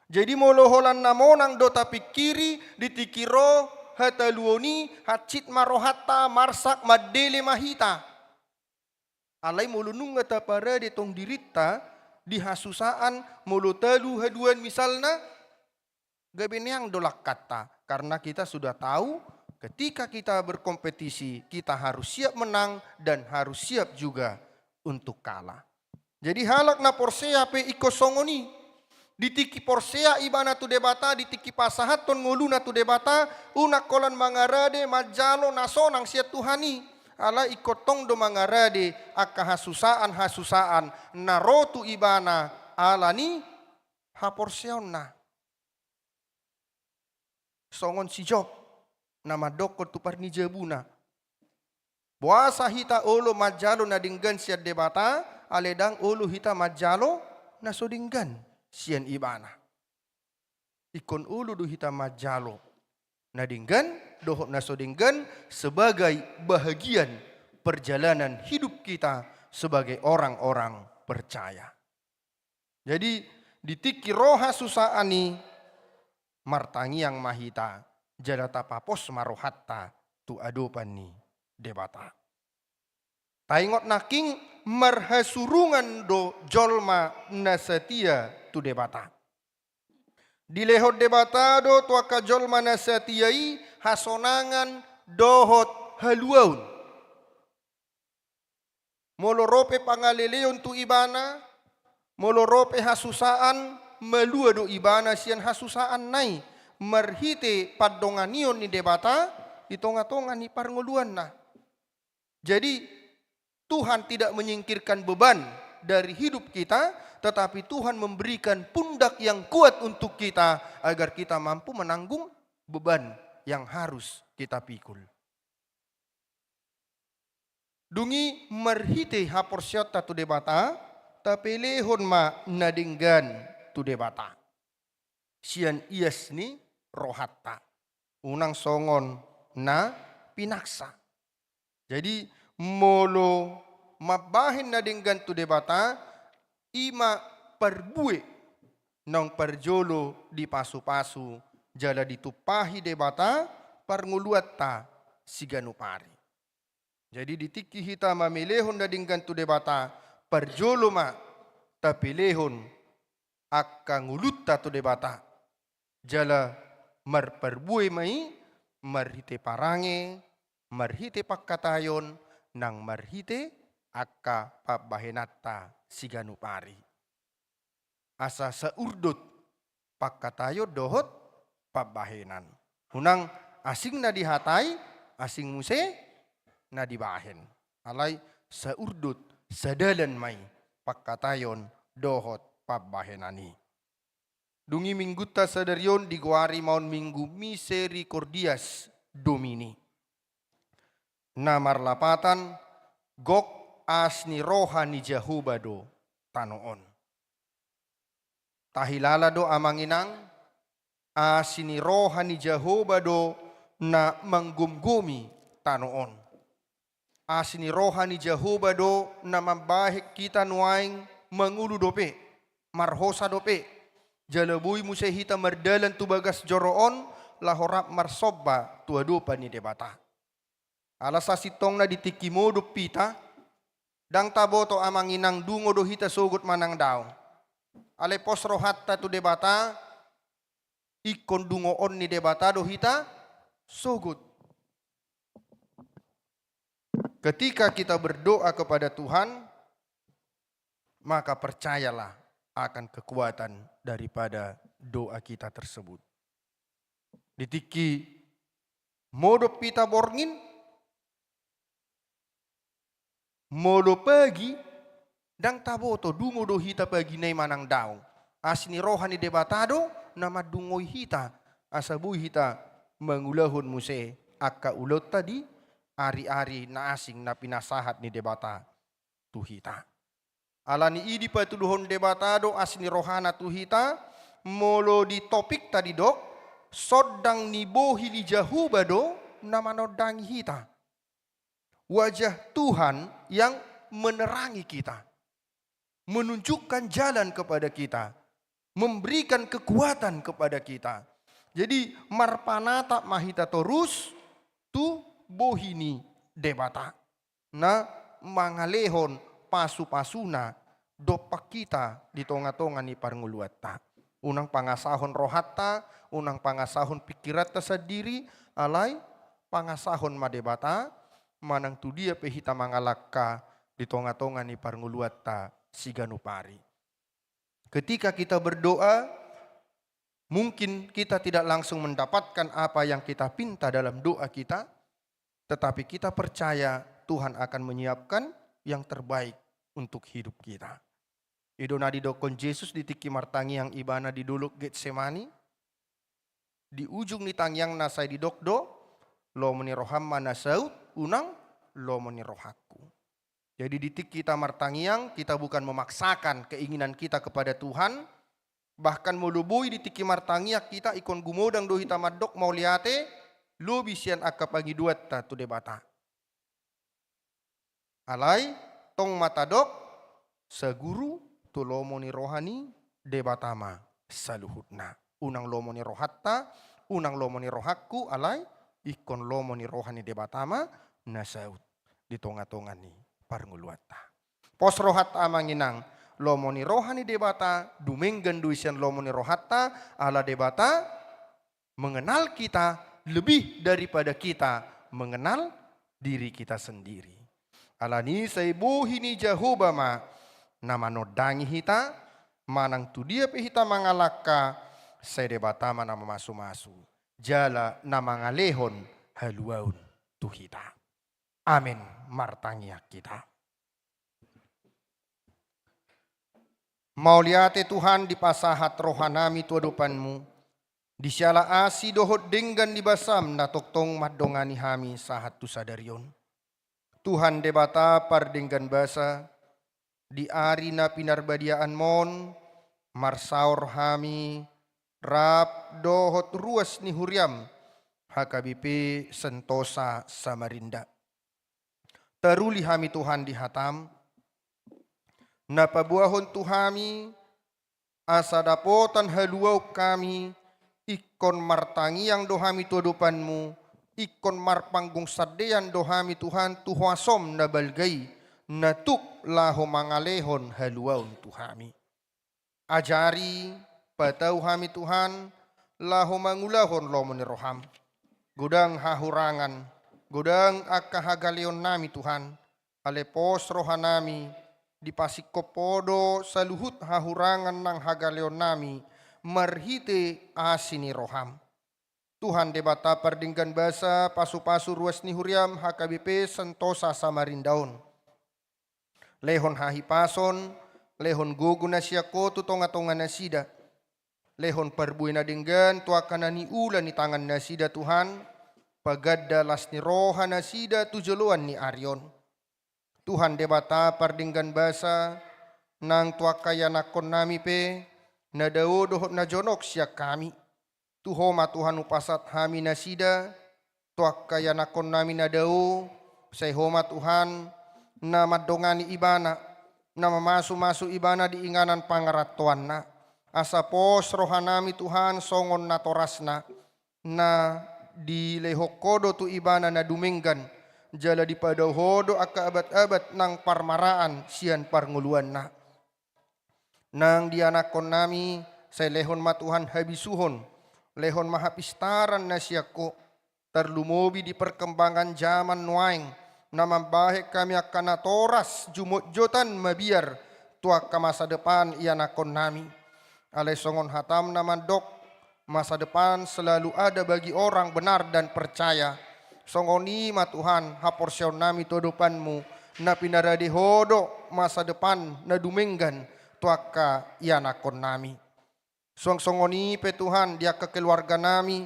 Jadi molo holan na monang do tapingkiri, di tingki ro hataluon i, hansit ma rohanta, marsak, mandele ma hita. Alai molo nunga taparade tong dirinta di hasusaan, molo talu haduan misalna, gabe neang do langkanta, karena kita sudah tahu ketika kita berkompetisi, kita harus siap menang dan harus siap juga untuk kalah. Jadi halak na porsea pe ingkon songon i. Di tingki porsea ibana tu Debata, di tingki pasahathon ngoluna tu Debata, unang holan mangarade manjalo na sonang sian Tuhan i. Alai ingkon tong do mangarade angka hasusaan-hasusaan na ro tu ibana ala ni haporseaonna. Songon si Job na mandokkon tu parnijabuna, boasa hita olo manjalo na denggan sian Debata, alai ndang olo hita manjalo na so denggan sian ibana. Ingkon olo do hita manjalo na denggan dohot na so denggan sebagai bahagian perjalanan hidup kita sebagai orang-orang percaya. Jadi di tingki ro hasusaan i, martangiang ma hita, jala tapapos ma rohanta tu adopan ni Debata. Taingot nangkin, marhasurungan do jolma na satia tu Debata. Dilehon Debata do tu angka jolma na satia i hasonangan dohot haluaon. Molo ro pe pangaleleon tu ibana, molo ro pe hasusaan, malua do ibana sian hasusaanna i, marhite pandonganion ni Debata di tonga-tonga ni parngoluanna. Jadi, Tuhan tidak menyingkirkan beban dari hidup kita, tetapi Tuhan memberikan pundak yang kuat untuk kita, agar kita mampu menanggung beban yang harus kita pikul. Dung i marhite haporseaonta tu Debata, tapelehon ma na denggan tu Debata sian ias ni rohanta. Unang songon na pinaksa. Jadi, molo mambahen na denggan tu Debata, i ma parbue naung parjolo dipasu-pasu jala ditumpahi Debata parngoluanta siganup ari. Jadi di tingki hita mamelehon na denggan tu Debata, parjolo ma tapelehon angka ngolunta tu Debata. Jala marparbue ma i marhite parange, marhite pangkataion, nang marhite angka pambahenanta siganup ari. Asa saurdot pangkataion dohot pambahenan. Unang asing na dihatai, asing muse na dibahen. Alai saurdot, sadalan ma i pangkataion dohot pambahenan i. Dung i minggunta sadari on digoari ma on Minggu Misericordias Domini. Na marlapatan, gok asi ni roha ni Jahowa do tano on. Tahilala do amang inang, asi ni roha ni Jahowa do na manggomgomi tano on. Asi ni roha ni Jahowa do na mambahen hita nuaeng mangolu dope, marhosa dope, jala boi muse hita mardalan tu bagas joro on, laho rap marsomba tu adopan ni Debata. Ala sasintongna di tingki modom hita, ndang taboto amang inang dungo do hita sogot manang dao. Alai pos rohanta tu Debata, ingkon dungoon ni Debata do hita sogot. Ketika kita berdoa kepada Tuhan, maka percayalah akan kekuatan daripada doa kita tersebut. Di tingki modom hita borngin, molo pagi, ndang taboto dungo do hita pagi na i manang daong. Asi ni roha ni Debata do na mandungoi hita, asa boi hita mangulahon muse angka ulaonta di ari-ari na asing na pinasahat ni Debata tu hita. Alani i dipatuduhon Debata do asi ni rohana tu hita, molo di topikta didok, sondang ni bohi ni Jahowa do na manondangi hita. Wajah Tuhan yang menerangi kita, menunjukkan jalan kepada kita, memberikan kekuatan kepada kita. Jadi, marpanatap ma hita torus tu bohi ni Debata na mangalehon pasu-pasuna dompak hita di tonga-tonga ni parngoluanta. Unang pangasahon rohanta, unang pangasahon pingkiranta sandiri, alai pangasahon ma Debata, manang tu dia pe hita mangalangka di tonga-tonga ni parngoluanta siganup ari. Ketika kita berdoa, mungkin kita tidak langsung mendapatkan apa yang kita pinta dalam doa kita, tetapi kita percaya Tuhan akan menyiapkan yang terbaik untuk hidup kita. I do na didokkon Jesus di tingki martangiang ibana di dolok Getsemani, di ujung ni tangiangna sai didok do, lomo ni roham ma na saut, unang lomo ni rohangku. Jadi di tingki hita martangiang, kita bukan memaksakan keinginan kita kepada Tuhan, bahkan molo boi di tingki martangiang hita ingkon gumodang do hita mandok mauliate, lobi sian angka pangidoanta tu Debata. Alai, tong ma tadok, saguru tu lomo ni roha ni Debata ma saluhutna. Unang lomo ni rohanta, unang lomo ni rohangku, alai ingkon lomo ni roha ni Debata ma na saut di tonga-tonga ni parngoluanta. Pos rohanta amang inang, lomo ni roha ni Debata dumenggan do i sian lomo ni rohanta, ala Debata mengenal kita lebih daripada kita mengenal diri kita sendiri. Alani i sai bohi ni Jahowa ma na manondangi hita, manang tu dia pe hita mangalangka, sai Debata ma na mamasu-masu jala na mangalehon haluaon tu hita. Amen. Martangiang hita. Mauliate Tuhan, dipasahat rohanami tu adopanmu, di siala asi dohot denggan ni basam na tongtong mandongani hami sahat tu sadari on. Tuhan Debata pardenggan basa, di ari na pinarbadiaanmon, marsaor hami rap dohot ruas ni huriam, H K B P Sentosa Samarinda. Taruli hami Tuhan di hatam, na paboahon tu hami, asa dapotan haluaon hami, ingkon martangiang do hami tu adopanmu, ingkon marpanggung sandean do hami Tuhan tu huasom na balga i, na tuk laho mangalehon haluaon tu hami. Ajari, patau hami Tuhan, laho mangulahon lomo ni roham. Godang hahurangan, godang angka hagaleonnami Tuhan, ale pos rohanami, dipasingkop Ho do saluhut hahurangan nang hagaleonnami, marhite asi ni roham. Tuhan Debata pardenggan basa, pasu-pasu ruas ni huriam H K B P Sentosa Samarinda on. Lehon hahipason, lehon gogo na sian Ho tu tonga-tonga nasida. Lehon parbue na denggan tu angka na niula ni tangan nasida Tuhan, paganda las ni roha nasida tu joloan ni ari on. Tuhan Debata pardenggan basa, nang tu angka ianakkonnami pe, na dao dohot na jonok sian hami. Tu Ho ma Tuhan hupasahat hami nasida, tu angka ianakkonnami na dao, sai Ho ma Tuhan, na mandongani ibana, na mamasu-masu ibana di inganan pangarantoanna. Asa pos rohanami Tuhan songon natorasna, na dilehon Ho do tu ibana na dumenggan, jala dipadao Ho do angka abat-abat nang parmaraan sian parngoluanna. Nang di anakkonnami, sai lehon ma Tuhan habisuhon, Lehon ma hapistaran na sian Ho, tarlumobi di perkembangan jaman nuaeng, na mambahen hami angka natoras jumotjotan mabiar tu angka masa depan ianakhonnami. Alai songon hatam na mandok, masa depan selalu ada bagi orang benar dan percaya. Songon i ma Tuhan, haporseaonnami tu adopanMu, na pinarade Ho do masa depan na dumenggan tu angka ianakhonnami. Suang songon i pe Tuhan, di angka keluarganami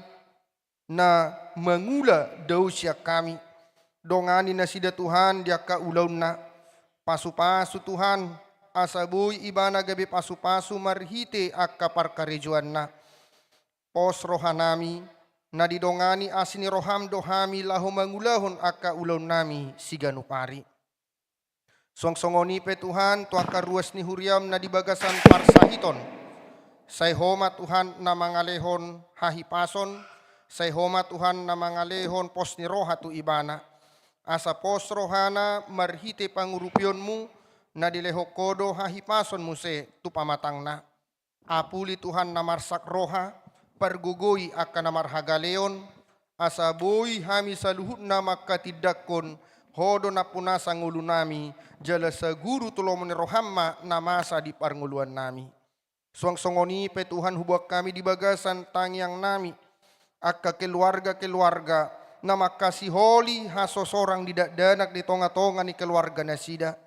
na mangula dao sian hami, dongani nasida Tuhan di angka ulaonna. Pasupasu Tuhan, asa boi ibana gabe pasupasu marhite angka parkarejoanna. Pos rohanami, na didongani asi ni roham do hami laho mangulahon angka ulaonnami siganup ari. Suang songon i pe Tuhan, tu angka ruas ni huriam na di bagasan parsahiton. Sai Ho ma Tuhan na mangalehon hahipason, sai Ho ma Tuhan na mangalehon pos ni roha tu ibana. Asa pos rohana marhite pangurupionMu, na dilehon Ho do hahipason muse tu pamatangna. Apuli Tuhan na marsak roha, pargogoi angka na marhagaleon, asa boi hami saluhutna manghatindanghon Ho do nampunasa ngolunami, jala saguru tu lomo ni roham ma na masa di parngoluannami. Suang songon i pe Tuhan, huboan hami di bagasan tangiangnami angka keluarga-keluarga na mangkasiholi hasosorang di dakdanak di tonga-tonga ni keluarga nasida.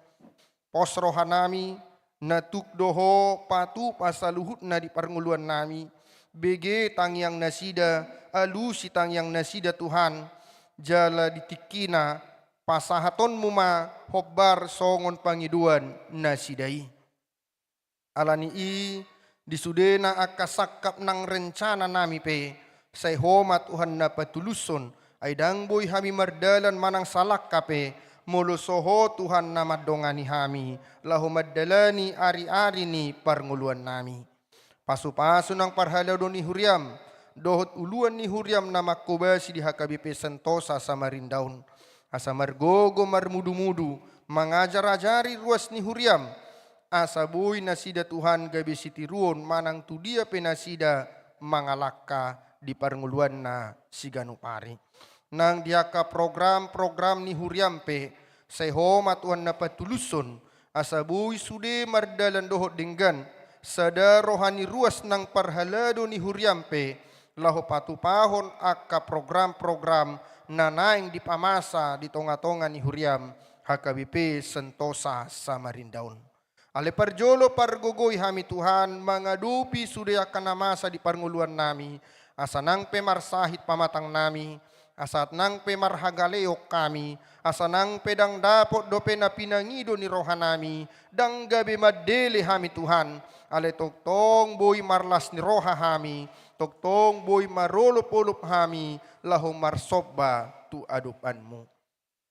Pos rohanami, na tuk do Ho patupa saluhutna di parngoluannami. Bege tangiang nasida, alusi tangiang nasida Tuhan, jala di tingkina pasahatonMu ma hombar songon pangidoan nasida i. Ala ni i, di sudena angka sangkap nang rencananami pe, sai Ho ma Tuhan na patulushon, ai ndang boi hami mardalan manang salangka pe, molo so Ho Tuhan na mandongani hami, laho mandalani ari-ari ni parngoluannami. Pasupasu nang parhalado ni huriam, dohot uluan ni huriam na manghobasi di H K B P Sentosa Samarinda on. Asa margogo marmudu-mudu, mangajar-ajari ruas ni huriam, asa boi nasida Tuhan gabe sitiruon manang tu dia pe nasida mangalangka di parngoluanna siganup ari. Nang di angka program-program ni huriam pe, sai Ho ma Tuhan na patulushon, asa boi sude mardalan dohot denggan, sada roha ni ruas nang parhalado ni huriam pe, laho patupahon angka program-program na naeng dipamasa di tonga-tonga ni huriam H K B P Sentosa Samarinda on. Ale parjolo pargogoi hami Tuhan, mangadopi sude angka na masa di parngoluannami, asa nang pe marsahit pamatangnami, asa nang pe marhagaleon hami, asa nang pe ndang dapot dope na pinangido ni rohanami, ndang gabe mandele hami Tuhan, ale tongtong boi marlas ni roha hami, tongtong boi marolop-olop hami, laho marsomba tu adopanMu.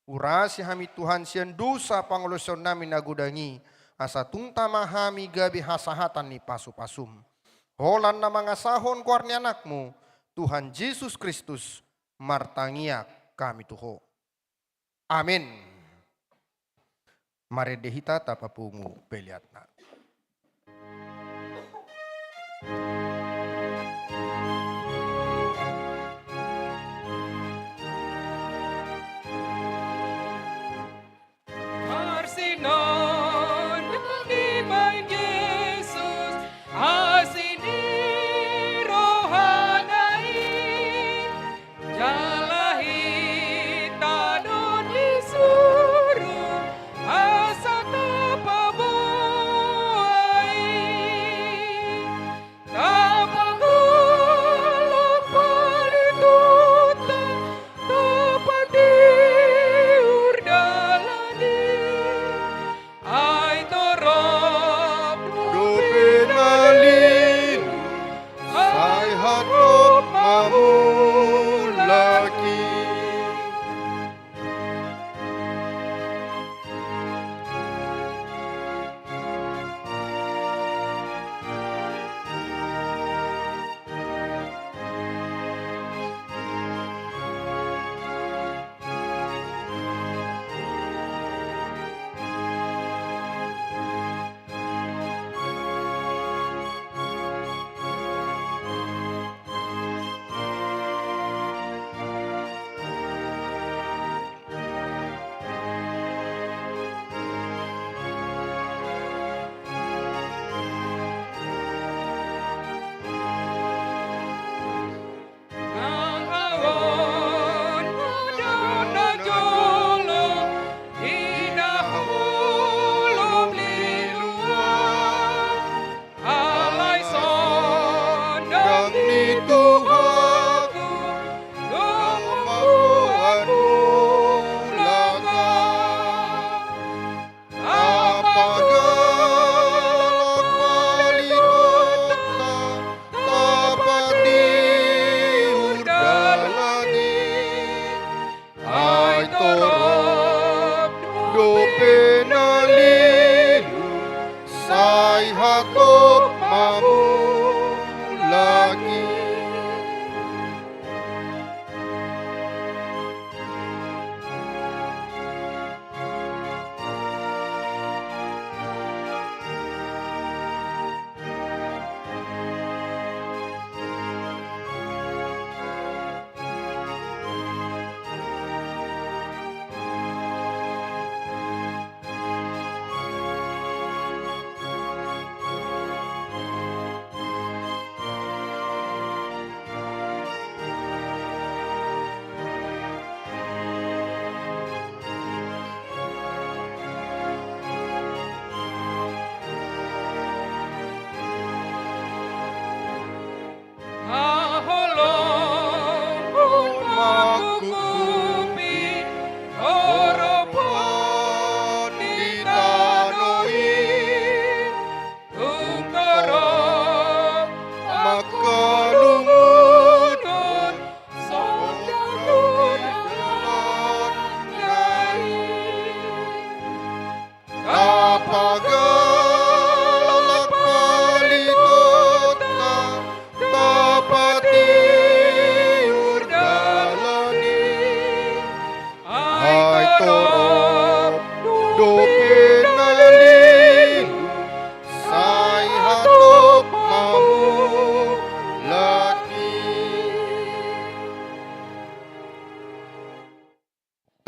Urasi hami Tuhan sian dosa pangalaosionnami na godang i, asa tung tama hami gabe hasahatan ni pasu-pasuM. Holan na mangasahon goar ni AnakMu, Tuhan Jesus Kristus, martangiang hami tu Ho. Amen. Marende hita tapapungu peleanna. Marsinonduk dibahen Jesus, asi ni rohana i, jala hita do disuru asa tapaboa i.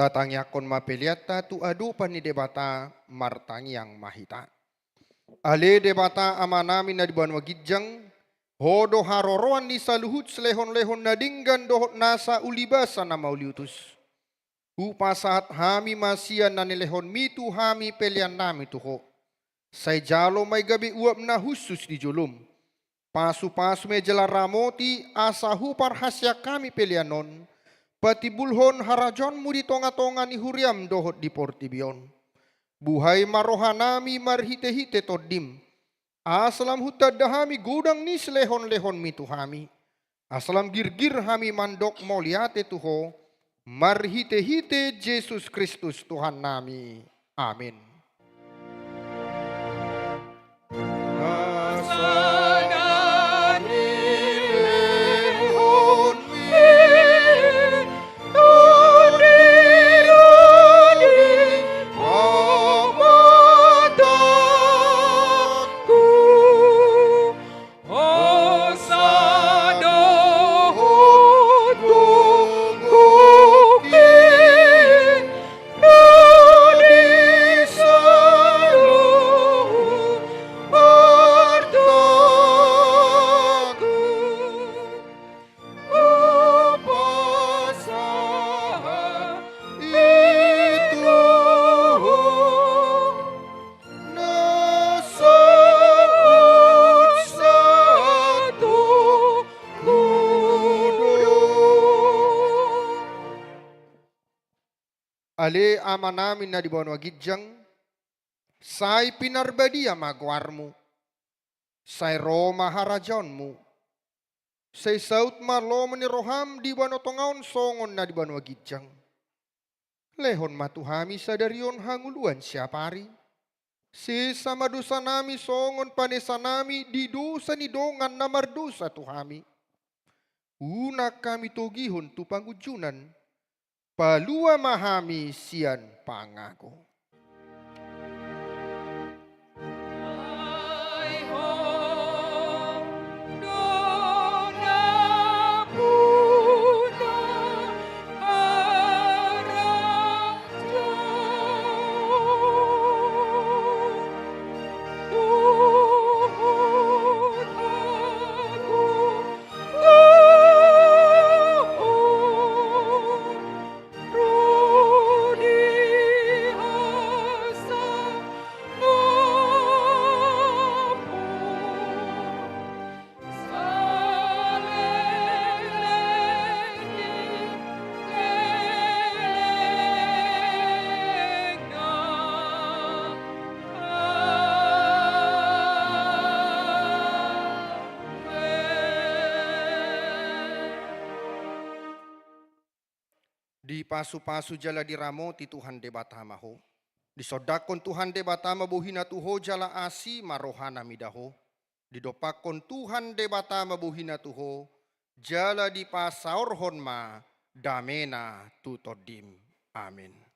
Tangiangkon ma peleanta tu adopan ni Debata. Martangiang ma hita. Ale Debata Amanami na di banua ginjang, Ho do haroroan ni saluhut silehonlehon na denggan dohot nasa ulibasa na mauliutus. Hupasahat hami ma sian na nilehonmi tu hami peleannami tu Ho. Sai jalo ma i gabe uap na hushus di jolom. Pasupasu ma i jala ramoti asa huparhaseang hami pelean on patimbulhon harajaonmu di tongatonga ni huriam dohot di portibi on. Buhai ma rohanami marhitehite Tondim, asa lam hutanda hami godang ni silehonlehonmi tu hami, asa lam girgir hami mandok mauliate tu Ho, marhitehite Jesus Kristus Tuhannami. Amin. Ale Amanami na di banua ginjang, sai pinarbadia ma goarmu. Sai ro ma harajaonmu. Sai saut ma lomo ni roham di banua tonga on songon na di banua ginjang. Lehon ma tu hami sadari on hangoluan siapari. Sesa ma dosanami songon panesanami di dosa ni dongan na mardosa tu hami. Unang hami togihon tu pangunjunan, palua ma hami sian pangago. Dipasupasu jala diramoti Tuhan Debata ma ho. Disondangkon Tuhan Debata ma bohina tu ho jala asi ma rohana mida ho. Didompakkon Tuhan Debata ma bohina tu ho, jala dipasaorhon ma damena tu tondim. Amin.